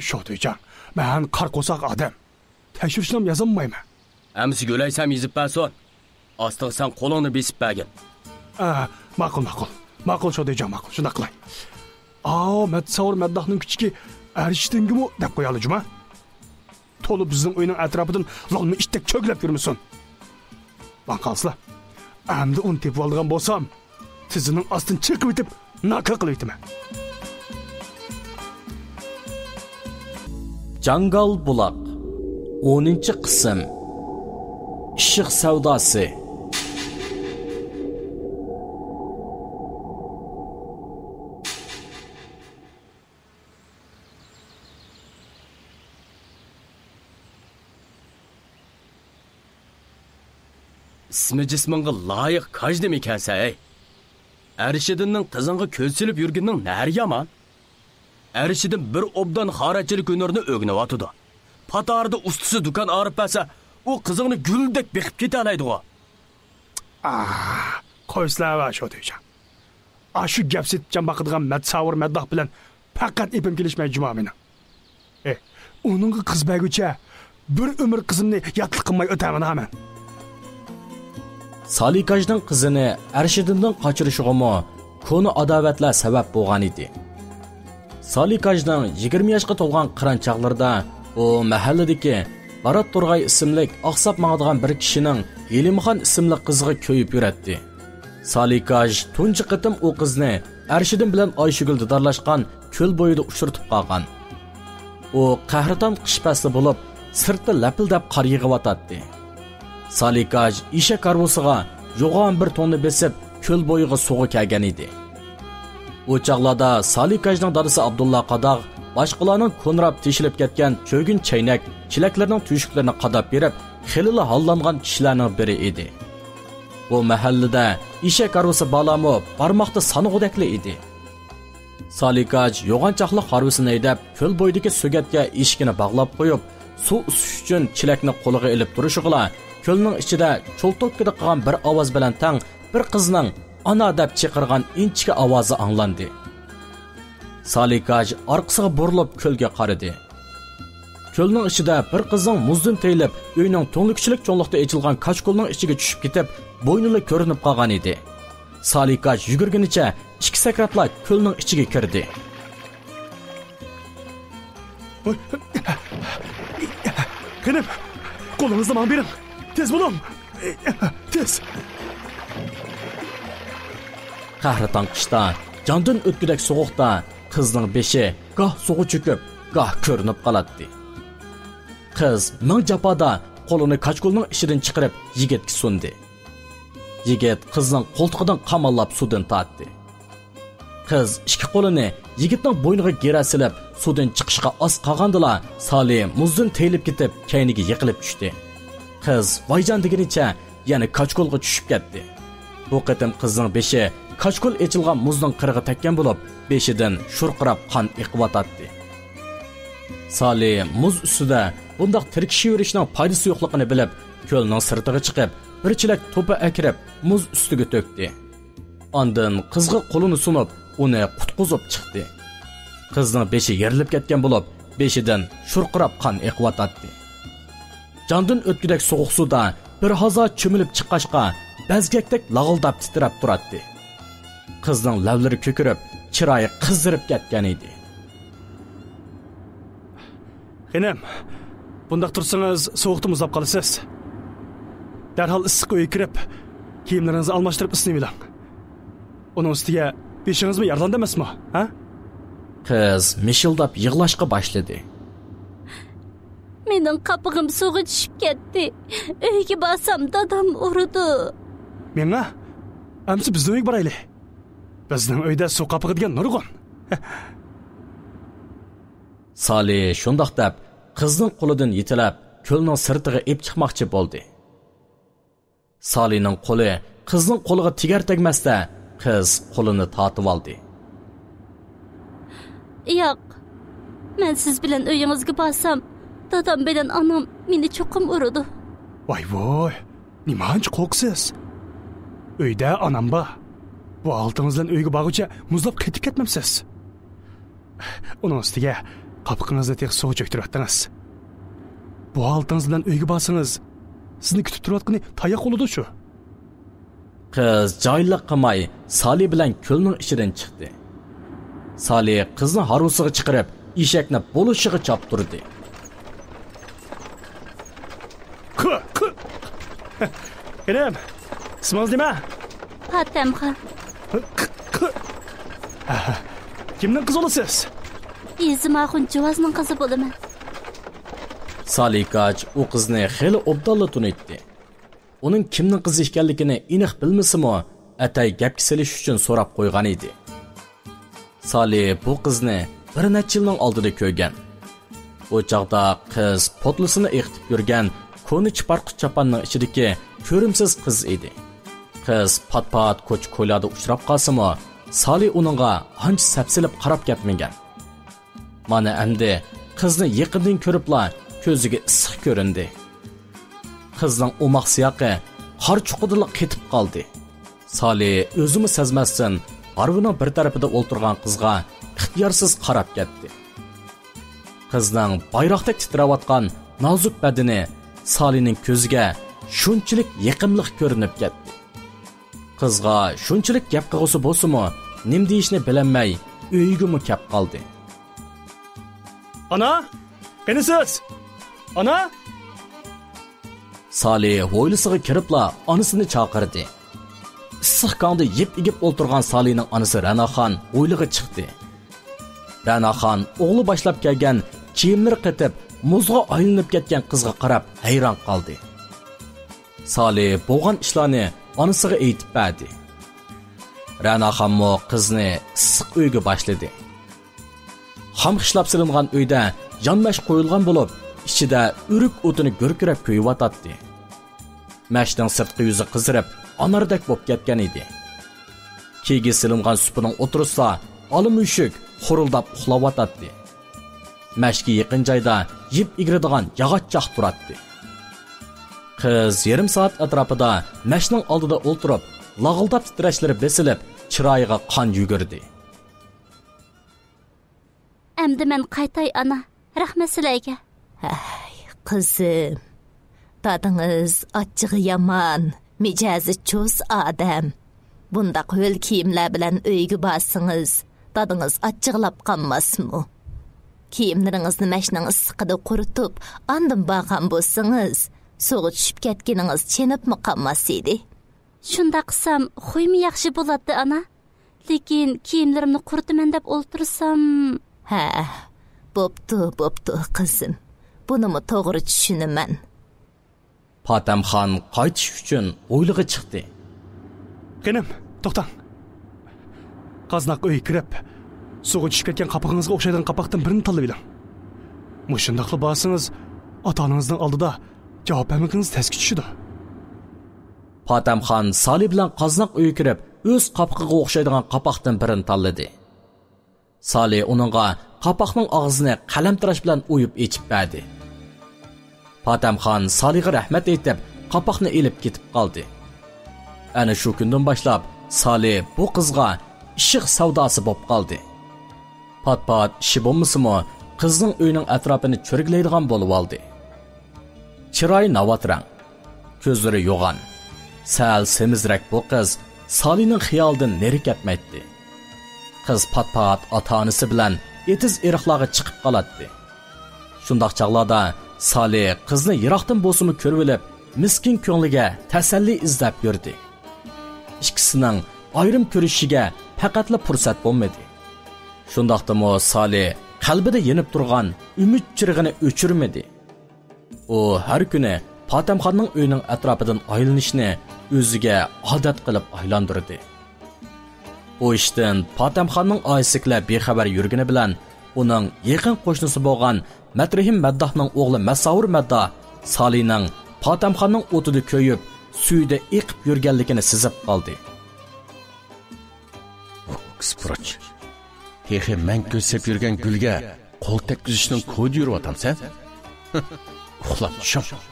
شودېيجان، مەن قارا قورساق ئادەم. تەكشۈرۈشنامە يازالمايمەن. ئەمىسە گۈلەيسەم يېزىپ بەرسۇن. ئاستىغا سەن قولۇڭنى بېسىپ بەرگىن. ئا، ماقۇل، ماقۇل. ماقۇل، شودېيجان، ماقۇل. شۇنداق قىلاي. ئاۋۇ مەتساۋۇر مەدداھنىڭ كۈچۈكى ئەرشىدىنگىمۇ دەپ قويايلى جۇما. تولا بىزنىڭ ئۆينىڭ ئەتراپىدىن لالما ئىتتەك چۆگىلەپ يۈرمىسۇن. ماڭقالسىلا. ئەمدى ئۇنى تېپىۋالىدىغان بولسام، تىزىنىڭ ئاستىنى چېقىۋېتىپ، ناكا قىلىۋېتىمەن. جاڭگال بۇلاق، ئونىنچى قىسىم. ئىشق سەۋداسى. ئىسمى جىسمىڭغا لايىق كاجدىمىكەنسەن ھەي؟ ئەرشىدىننىڭ قىزىڭغا كۆز سېلىپ يۈرگىنىڭ نەرى يامان؟ ئەرشىدىن بىر ئوبدان خارەتچىلىك ھۈنىرىنى ئۆگىنىۋاتىدۇ. پاتارىدا ئۇستىسى دۇكان ئاچىپ بەرسە، ئۇ قىزىڭنى گۈلدەك بېقىپ كېتەلەيدىغۇ. ئاھ، قويسىلەۋە شودېيجان. ئاشۇ گەپ سېتىپچان باقىدىغان مەتساۋۇر مەدداھ بىلەن پەقەت ئېپىم كېلىشمەي جۇما مېنىڭ. ئۇنىڭغا قىز بەرگۈچە بىر ئۆمۈر قىزىمنى ياتلىق قىلماي ئۆتەمەن مەن. سالىكاجنىڭ قىزىنى ئەرشىدىندىن قاچۇرۇشىغىمۇ كونا ئاداۋەتلەر سەۋەب بولغان ئىدى. سالىكاجنىڭ يىگىرمە ياشقا تولغان قىران چاغلىرىدا ئۇ مەھەللىدىكى بارات تورغاي ئىسىملىك ئاقساپ ماڭىدىغان بىر كىشىنىڭ ھېلىمخان ئىسىملىك قىزىغا كۆيۈپ يۈرەتتى. سالىكاج تۇنجى قېتىم ئۇ قىزنى ئەرشىدىن بىلەن ئايشىگۈل دىدارلاشقان كۆل بويىدا ئۇچرىتىپ قالغان. ئۇ قەھرىتان قىش پەسلى بولۇپ، سىرتتا لەپىلدەپ قار يېغىۋاتاتتى. سالىكاج ئېشەك ھارۋىسىغا يوغان بىر توننى بېسىپ، كۆل بويىغا سۇغا كەلگەن ئىدى. ئۇ چاغلاردا سالىكاجنىڭ دادىسى ئابدۇللا قاداغ باشقىلارنىڭ كونىراپ تېشىلىپ كەتكەن چۆگۈن چەينەك، چېلەكلىرىنىڭ تۆشۈكلىرىنى قاداپ بېرىپ، خېلىلا ھاللانغان كىشىلەرنىڭ بىرى ئىدى. بۇ مەھەللىدە ئېشەك ھارۋىسى بارلارمۇ بارماقتا سانىغۇدەكلا ئىدى. سالىكاج يوغان چاقلىق ھارۋىسىنى ھەيدەپ، كۆل بويىدىكى سۆگەتكە ئېشىكىنى باغلاپ قويۇپ، سۇ ئۇسۇش ئۈچۈن چېلەكنى قولىغا ئېلىپ تۇرۇشىغىلا، كۆلنىڭ ئىچىدە چولتۇككىدە قىلغان بىر ئاۋاز بىلەن تەڭ بىر قىزنىڭ «ئانا» دەپ چىقىرغان ئىنچىكە ئاۋازى ئاڭلاندى. سالىكاج ئارقىسىغا بۇرۇلۇپ كۆلگە قارىدى. كۆلنىڭ ئىچىدە بىر قىزنىڭ مۇزدىن تېيىلىپ، ئۆينىڭ تۈڭلۈكچىلىك چوڭلۇقتا ئېچىلغان كاچكۇلنىڭ ئىچىگە چۈشۈپ كېتىپ، بوينىلا كۆرۈنۈپ قالغان ئىدى. سالىكاج يۈگۈرگىنىچە ئىككى سەكرەپلا كۆلنىڭ ئىچىگە كىردى. خېنىم، قولىڭىزنى ماڭا بېرىڭ. تېز بولۇڭ. تېز. قەھرىتان قىشتا، جاندىن ئۆتكۈدەك سوغۇقتا قىزنىڭ بېشى گاھ سۇغا چۆكۈپ، گاھ كۆرۈنۈپ قالاتتى. قىز مىڭ جاپادا قولىنى كاچكۇلنىڭ ئىچىدىن چىقىرىپ، يىگىتكە سۇندى. يىگىت قىزنىڭ قولتۇقىدىن قاماللاپ سۇدىن تارتتى. قىز ئىككى قولىنى يىگىتنىڭ بوينىغا گىرە سېلىپ، سۇدىن چىقىشقا ئاز قالغاندىلا، سالى مۇزدىن تېيىلىپ كېتىپ، كەينىگە يىقىلىپ چۈشتى. قىز ۋايجان دېگىنىچە يەنە كاچكۇلغا چۈشۈپ كەتتى. بۇ قېتىم قىزنىڭ بېشى كاچكۇل ئېچىلغان مۇزنىڭ قىرىغا تەگكەن بولۇپ، بېشىدىن شۇرقىراپ قان ئېقىۋاتاتتى. سالى مۇز ئۈستىدە بۇنداق تىركىشىۋېرىشنىڭ پايدىسى يوقلۇقىنى بىلىپ، كۆلنىڭ سىرتىغا چىقىپ، بىر چېلەك توپا ئەكىرىپ، مۇز ئۈستىگە تۆكتى. ئاندىن قىزغا قولىنى سۇنۇپ، ئۇنى قۇتقۇزۇپ چىقتى. قىزنىڭ بېشى يېرىلىپ كەتكەن بولۇپ، بېشىدىن شۇرقىراپ قان ئېقىۋاتاتتى. جاندىن ئۆتكۈدەك سوغۇق سۇدا بىر ھازا چۆمۈلۈپ چىققاچقا، بەزگەكتەك لاغىلداپ تىترەپ تۇراتتى. قىزنىڭ لەۋلىرى كۆكىرىپ، چىرايى قىزىرىپ كەتكەن ئىدى. خېنىم، بۇنداق تۇرسىڭىز سوغۇقتا مۇزلاپ قالىسىز. دەرھال ئىسسىق ئۆيگە كىرىپ، كىيىملىرىڭىزنى ئالماشتۇرۇپ ئىسسىنىۋېلىڭ. ئۇنىڭ ئۈستىگە بېشىڭىزمۇ يارىلاندى ئەمەسمۇ، ھە؟ قىز مىشىلداپ يىغلاشقا باشلىدى. مېنىڭ قاپىقىم سۇغا چۈشۈپ كەتتى. ئۆيگە بارسام دادام ئۇرىدۇ. مېڭە، ئەمسە بىزنىڭ ئۆيگە بارايلى. بىزنىڭ ئۆيدە سۇ قاپىقى دېگەن نۇرغۇن. سالى شۇنداق دەپ، قىزنىڭ قولىدىن يېتىلەپ، كۆلنىڭ سىرتىغا ئېپ چىقماقچى بولدى. سالىنىڭ قولى قىزنىڭ قولىغا تېگەر تەگمەستە، قىز قولىنى تارتىۋالدى. ياق، مەن سىز بىلەن ئۆيىڭىزگە بارسام، دادام بىلەن ئانام مېنى چوقۇم ئۇرىدۇ. ۋاي ۋوي، نېمانچە قورقىسىز؟ ئۆيدە ئانام بار. بۇ ھالىتىڭىز بىلەن ئۆيگە بارغۇچە مۇزلاپ قېتىپ كەتمەمسىز؟ ئۇنىڭ ئۈستىگە قاپىقىڭىزنى تېخى سۇغا چۆكتۈرۈۋەتتىڭىز. بۇ ھالىتىڭىز بىلەن ئۆيگە بارسىڭىز، سىزنى كۈتۈپ تۇرۇۋاتقىنى تاياق بولىدۇ شۇ. قىز جاھىللىق قىلماي سالى بىلەن كۆلنىڭ ئىچىدىن چىقتى. سالى قىزنى ھارۋىسىغا چىقىرىپ، ئېشەكنى بولۇشىغا چاپتۇردى. خېنىم، ئىسمىڭىز نېمە؟ پاتەمخان. كىمنىڭ قىزى بولىسىز؟ ئىزىماخۇن جۇۋازنىڭ قىزى بولىمەن. سالىكاج ئۇ قىزنى خېلى ئوبدانلا تونۇيتتى. ئۇنىڭ كىمنىڭ قىزى ئىكەنلىكىنى ئېنىق بىلمىسىمۇ، ئەتەي گەپكە سېلىش ئۈچۈن سوراپ قويغان ئىدى. سالى بۇ قىزنى بىر نەچچە يىلنىڭ ئالدىدا كۆرگەن. ئۇ چاغدا قىز پوتلىسىنى ئېقىتىپ يۈرگەن كونا چىپارقۇچ چاپاننىڭ ئىچىدىكى كۆرۈمسىز قىز ئىدى. قىز پات-پات كوچا-كويلاردا ئۇچراپ قالسىمۇ، سالى ئۇنىڭغا ئانچە سەپسېلىپ قاراپ كەتمىگەن. مانا ئەمدى قىزنى يېقىندىن كۆرۈپلا كۆزىگە ئىسسىق كۆرۈندى. قىزنىڭ ئوماق سىياقى قار چوققىدىلا قېتىپ قالدى. سالى ئۆزىمۇ سەزمەستىن ھارۋىنىڭ بىر تەرىپىدە ئولتۇرغان قىزغا ئىقتىساس ئىختىيارسىز قاراپ كەتتى. قىزنىڭ بايراقتەك تىترەۋاتقان نازۇك بەدىنى سالىنىڭ كۆزىگە شۇنچىلىك يېقىملىق كۆرۈنۈپ كەتتى. قىزغا شۇنچىلىك گەپ قىلغۇسى بولسىمۇ، نېمە دېيىشنى بىلەلمەي ئۆيىگىمۇ كەپ قالدى. ئانا! قېنى سىز؟ ئانا! سالى ھويلىسىغا كىرىپلا ئانىسىنى چاقىردى. ئىسسىق كاڭدا يىپ ئېگىپ ئولتۇرغان سالىنىڭ ئانىسى رەناخان ھويلىغا چىقتى. رەناخان ئوغلى باشلاپ كەلگەن كىيىملىرى قېتىپ، مۇزغا ئايلىنىپ كەتكەن قىزغا قاراپ ھەيران قالدى. سالى بولغان ئىشلارنى ئانىسىغا ئېيتىپ بەردى. رەناخانمۇ قىزنى ئىسسىق ئۆيگە باشلىدى. خام خىشلاپ سېلىنغان ئۆيدە يانمەش قويۇلغان بولۇپ، ئىچىدە ئۆرۈك ئوتىنى گۈركىرەپ كۆيۈۋاتاتتى. مەشنىڭ سىرتقى يۈزى قىزىرىپ، ئاناردەك بولۇپ كەتكەن ئىدى. كىيگە سېلىنغان سۇپىنىڭ ئوتتۇرىسىدا ئالا مۈشۈك خورۇلداپ ئۇخلاۋاتاتتى. مەشكە يېقىن جايدا يىپ ئېگىرىدىغان ياغاچ چاق تۇراتتى. قىز يېرىم سائەت ئەتراپىدا مەشنىڭ ئالدىدا ئولتۇرۇپ، لاغىلداپ تىترەشلىرى بېسىلىپ، چىرايىغا قان يۈگۈردى. ئەمدى مەن قايتاي، ئانا. رەھمەت سىلەرگە. ھەي، قىزىم. دادىڭىز ئاچچىقى يامان، مىجەزى چۇس ئادەم. بۇنداق ھۆل كىيىملەر بىلەن ئۆيگە بارسىڭىز، دادىڭىز ئاچچىقلاپ قالماسمۇ؟ كىيىملىرىڭىزنى مەشنىڭ ئىسسىقىدا قۇرۇتۇپ، ئاندىن بارغان بولسىڭىز، سۇغا چۈشۈپ كەتكىنىڭىز چېنىپمۇ قالماس ئىدى. شۇنداق قىلسام، خۇيمۇ ياخشى بولاتتى، ئانا. لېكىن كىيىملىرىمنى قۇرۇتىمەن دەپ ئولتۇرسام. ھە، بوپتۇ، بوپتۇ، قىزىم. بۇنىمۇ توغرا چۈشىنىمەن. پاتەمخان قايتىش ئۈچۈن ھويلىغا چىقتى. خېنىم، توختاڭ. قازناق ئۆيگە كىرىپ، سۇغا چۈشۈپ كەتكەن قاپىقىڭىزغا ئوخشايدىغان قاپاقتىن بىرنى تاللىۋېلىڭ. مۇشۇنداقلا بارسىڭىز، ئاتا-ئانىڭىزنىڭ ئالدىدا جاۋاب بەرمىكىڭىز تەسكە چۈشىدۇ. پاتەمخان سالى بىلەن قازناق ئۆيگە كىرىپ، ئۆز قاپىقىغا ئوخشايدىغان قاپاقتىن بىرنى تاللىدى. سالى ئۇنىڭغا قاپاقنىڭ ئاغزىنى قەلەمتىراش بىلەن ئويۇپ ئېچىپ بەردى. پاتەمخان سالىغا رەھمەت ئېيتىپ، قاپاقنى ئېلىپ كېتىپ قالدى. ئەنە شۇ كۈندىن باشلاپ سالى بۇ قىزغا ئىشق سەۋداسى بولۇپ قالدى. پات-پات ئىشى بولمىسىمۇ، قىزنىڭ ئۆيىنىڭ ئەتراپىنى چۆرگىلەيدىغان بولۇۋالدى. چىرايى ناۋات رەڭ، كۆزلىرى يوغان، سەل سېمىزرەك بۇ قىز سالىنىڭ خىيالىدىن نېرى كەتمەيتتى. قىز پات-پات ئاتا-ئانىسى بىلەن ئېتىز-ئېرىقلارغا چىقىپ قالاتتى. شۇنداق چاغلاردا سالى قىزنى يىراقتىن بولسىمۇ كۆرۈۋېلىپ، مىسكىن كۆڭلىگە تەسەللى ئىزدەپ يۈردى. ئىككىسىنىڭ ئايرىم كۆرۈشۈشىگە پەقەتلا پۇرسەت بولمىدى. شۇنداقتىمۇ سالى قەلبىدە يېنىپ تۇرغان ئۈمىد چىرىغىنى ئۆچۈرمىدى. ئۇ ھەر كۈنى پاتەمخاننىڭ ئۆيىنىڭ ئەتراپىدىن ئايلىنىشنى ئۆزىگە ئادەت قىلىپ ئايلاندۇردى. بۇ ئىشتىن پاتەمخاننىڭ ئائىلىسىدىكىلەر بىخەۋەر يۈرگىنى بىلەن، ئۇنىڭ يېقىن قوشنىسى بولغان مەترىھىم مەدداھنىڭ ئوغلى مەساۋۇر مەدداھ سالىنىڭ پاتەمخاننىڭ ئوتىدا كۆيۈپ، سۈيىدە ئېقىپ يۈرگەنلىكىنى سېزىپ قالدى. ئۇكسپۇرچ، تېخى مەن كۆزسەپ يۈرگەن گۈلگە قول تەگكۈزۈشنىڭ كودى يۈرۈۋاتامسەن؟ ئۇخلاپ چۈشۈڭ.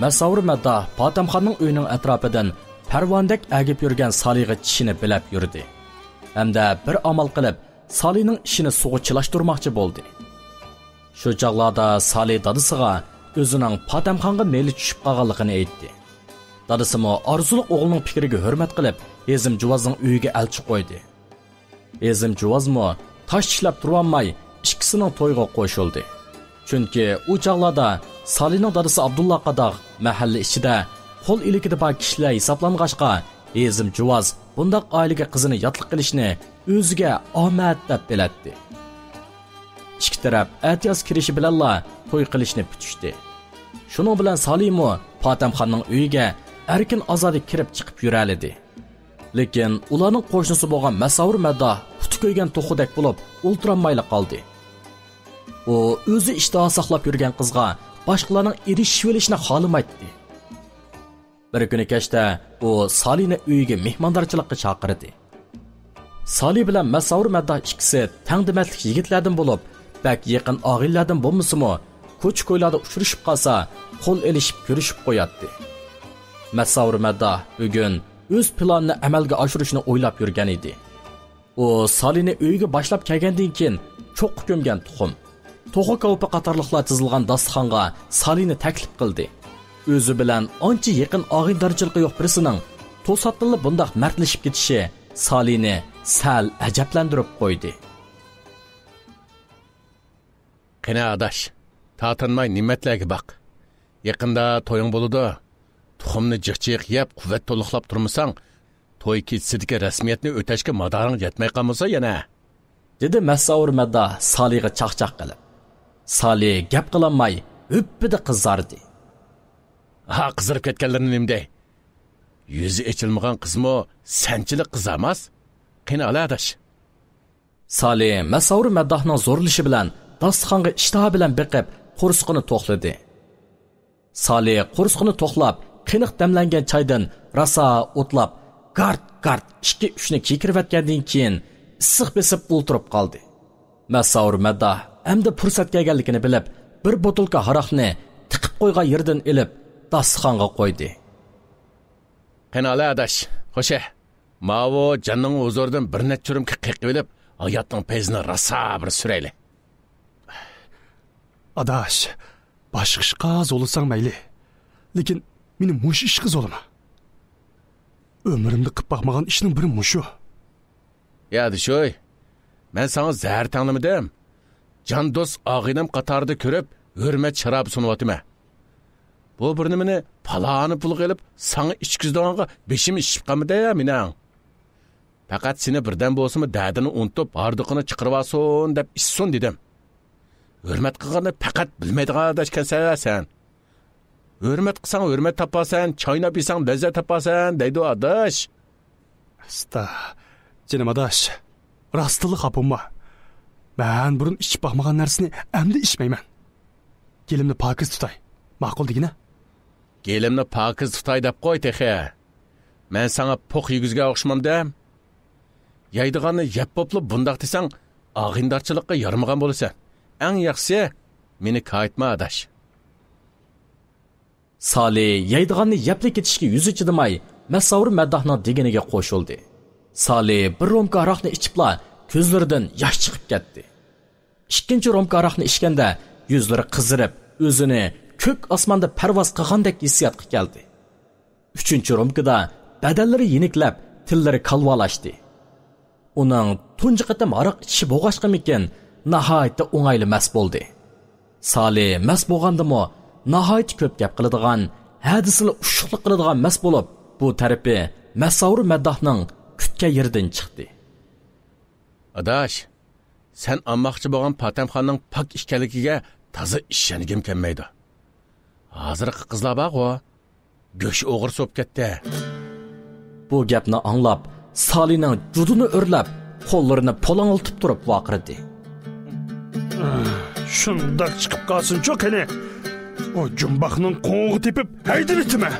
مەساۋۇر مەدداھ پاتەمخاننىڭ ئۆيىنىڭ ئەتراپىدىن پەرۋانىدەك ئەگىپ يۈرگەن سالىغا چىشىنى بىلەپ يۈردى. ھەمدە بىر ئامال قىلىپ، سالىنىڭ ئىشىنى سۇغا چىلاشتۇرماقچى بولدى. شۇ چاغلاردا سالى دادىسىغا ئۆزىنىڭ پاتەمخانغا مېيلى چۈشۈپ قالغانلىقىنى ئېيتتى. دادىسىمۇ ئارزۇلۇق ئوغلىنىڭ پىكرىگە ھۆرمەت قىلىپ، ھېزىم جۇۋازنىڭ ئۆيىگە ئەلچى قويدى. ھېزىم جۇۋازمۇ تاش چىشلەپ تۇرۇۋالماي، ئىككىسىنىڭ تويىغا قوشۇلدى. چۈنكى ئۇ چاغلاردا سالىنىڭ دادىسى ئابدۇللا قاداغ مەھەللە ئىچىدە قول ئىلكىدە بار كىشىلەر ھېسابلانغاچقا، ھېزىم جۇۋاز بۇنداق ئائىلىگە قىزىنى ياتلىق قىلىشنى ئۆزىگە ئامەت دەپ بىلەتتى. ئىككى تەرەپ ئەتىياز كىرىشى بىلەنلا توي قىلىشنى پۈتۈشتى. شۇنىڭ بىلەن سالىمۇ پاتەمخاننىڭ ئۆيىگە ئەركىن-ئازادە كىرىپ چىقىپ يۈرەلىدى. لېكىن ئۇلارنىڭ قوشنىسى بولغان مەساۋۇر مەدداھ پۇتى كۆيگەن توخۇدەك بولۇپ ئولتۇرالمايلا قالدى. ئۇ ئۆزى ئىشتىھا ساقلاپ يۈرگەن قىزغا باشقىلارنىڭ ئېرىشىۋېلىشىنى خالىمايتتى. بىر كۈنى كەچتە ئۇ سالىنى ئۆيىگە مېھماندارچىلىققا چاقىردى. سالى بىلەن مەساۋۇر مەدداھ ئىككىسى تەڭ دېمەتلىك يىگىتلەردىن بولۇپ، بەك يېقىن ئاغىنىلەردىن بولمىسىمۇ، كوچا-كويلاردا ئۇچرىشىپ قالسا، قول ئېلىشىپ كۆرۈشۈپ قوياتتى. مەساۋۇر مەدداھ بۈگۈن ئۆز پىلانىنى ئەمەلگە ئاشۇرۇشنى ئويلاپ يۈرگەن ئىدى. ئۇ سالىنى ئۆيىگە باشلاپ كەلگەندىن كېيىن چوققا كۆمگەن تۇخۇم، توخۇ كاۋىپى قاتارلىقلار تىزىلغان داستىخانغا سالىنى تەكلىپ قىلدى. ئۆزى بىلەن ئانچە يېقىن ئاغىنىدارچىلىقى يوق بىرسىنىڭ توساتتىنلا بۇنداق مەردلىشىپ كېتىشى سالىنى سەل ئەجەبلەندۈرۈپ قويدى. قېنى ئاداش، تارتىنماي نېمەتلەرگە باق. يېقىندا تويۇڭ بولىدۇ. تۇخۇمنى جىق-جىق يەپ، قۇۋۋەت تولۇقلاپ تۇرمىساڭ، توي كېچىسىدىكى رەسمىيەتنى ئۆتەشكە مادارىڭ يەتمەي قالمىسا يەنە، دېدى مەسساۋۇر مەددا سالىغا چاقچاق قىلىپ. سالى گەپ قىلالماي، ھۈپپىدە قىزاردى. ھا، قىزىرىپ كەتكەنلىرىنى نېمە دەي؟ يۈزى ئېچىلمىغان قىزمۇ سەنچىلىك قىزارماس. قېنى ئالا ئاداش. سالى مەسساۋۇر مەدداھنىڭ زورلىشى بىلەن داستىخانغا ئىشتىھا بىلەن بېقىپ، قورسىقىنى توقلىدى. سالى قورسىقىنى توقلاپ، قېنىق دەملەنگەن چايدىن راسا ئوتلاپ، گارت-گارت ئىككى-ئۈچنى كېكىرىۋەتكەندىن كېيىن، ئىسسىق بېسىپ ئولتۇرۇپ قالدى. مەسساۋۇر مەدداھ ئەمدى پۇرسەت كەلگەنلىكىنى بىلىپ، بىر بوتۇلكا ھاراقنى تىقىپ قويغان يېرىدىن ئېلىپ، داستىخانغا قويدى. قېنى ئالا ئاداش، خوشە، ماۋۇ جاننىڭ ھۇزۇرىدىن بىر نەچچە رۇمكا قېقىۋېلىپ، ھاياتنىڭ پەيزىنى راسا بىر سۈرەيلى. ئاداش، باشقا ئىشقا زولىساڭ مەيلى. لېكىن مېنى مۇشۇ ئىشقا زولىما. ئۆمرۈمدە قىپ باقمىغان ئىشنىڭ بىرى مۇشۇ. يا دۈشۈي، مەن ساڭا زەھەر تەڭلىمىدىم. جان دوست ئاغىنەم قاتارىدا كۆرۈپ، ھۆرمەت شارابى سۇنۇۋاتىمەن. بۇ بىر نېمىنى پالانى پۇلغا ئېلىپ، ساڭا ئىچكۈزىدىغانغا بېشىم ئىششىپ قالمىدى مېنىڭ. پەقەت سېنى بىردەم بولسىمۇ دەردىنى ئۇنتۇپ، ھاردۇقىنى چىقىرىۋالسۇن دەپ ئىچسۇن دېدىم. ھۆرمەت قىلغاننى پەقەت بىلمەيدىغان ئاداش ئىكەنسەن سەن. ھۆرمەت قىلساڭ ھۆرمەت تاپارسەن، چايناپ يېسەڭ لەززەت تاپارسەن دەيدۇ ئاداش. ئاستا، جېنىم ئاداش، راستتىنلا خاپا بولما. مەن بۇرۇن ئىچىپ باقمىغان نەرسىنى ئەمدى ئىچمەيمەن. گېلىمنى پاكىز تۇتاي. ماقۇل دېگىنە؟ گېلىمنى پاكىز تۇتاي دەپ قوي تېخى. مەن ساڭا پوق يېگۈزگەن ئوخشىمامدىم؟ يەيدىغاننى يەپ بوپلا بۇنداق دېسەڭ، ئاغىنىدارچىلىققا يارىمىغان بولىسەن. ئەڭ ياخشىسى، مېنى كايىتما ئاداش. سالى يەيدىغاننى يەپلا كېتىشكە يۈزى چىدىماي، مەسساۋۇر مەدداھنىڭ دېگىنىگە قوشۇلدى. سالى بىر رومكا ھاراقنى ئىچىپلا، كۆزلىرىدىن ياش چىقىپ كەتتى. ئىككىنچى رومكا ھاراقنى ئىچكەندە، يۈزلىرى قىزىرىپ، ئۆزىنى كۆك ئاسماندا پەرۋاز قىلغاندەك ھېسسىياتقا كەلدى. ئۈچىنچى رومكىدا بەدەنلىرى يېنىكلەپ، تىللىرى كالۋالاشتى. ئۇنىڭ تۇنجى قېتىم ھاراق ئىچىشى بولغاچقىمىكىن، ناھايىتى ئوڭايلا مەست بولدى. سالى مەست بولغاندىمۇ ناھايىتى كۆپ گەپ قىلىدىغان، ھە دېسىلا ئۇششۇقلۇق قىلىدىغان مەست بولۇپ، بۇ تەرىپى مەسساۋۇر مەدداھنىڭ كۈتكەن يېرىدىن چىقتى. ئاداش، سەن ئالماقچى بولغان پاتەمخاننىڭ پاك ئىكەنلىكىگە تازا ئىشەنگۈم كەلمەيدۇ. ھازىرقى قىزلار بارغۇ، گۆش ئوغرىسى بولۇپ كەتتى. بۇ گەپنى ئاڭلاپ، سالىنىڭ جۇدۇنى ئۆرلەپ، قوللىرىنى پۇلاڭلىتىپ تۇرۇپ ۋارقىرىدى. شۇنداق چىقىپ قالسۇنچۇ قېنى. ئۇ جۇمباقنىڭ قوڭىغا تېپىپ ھەيدىۋېتىمەن.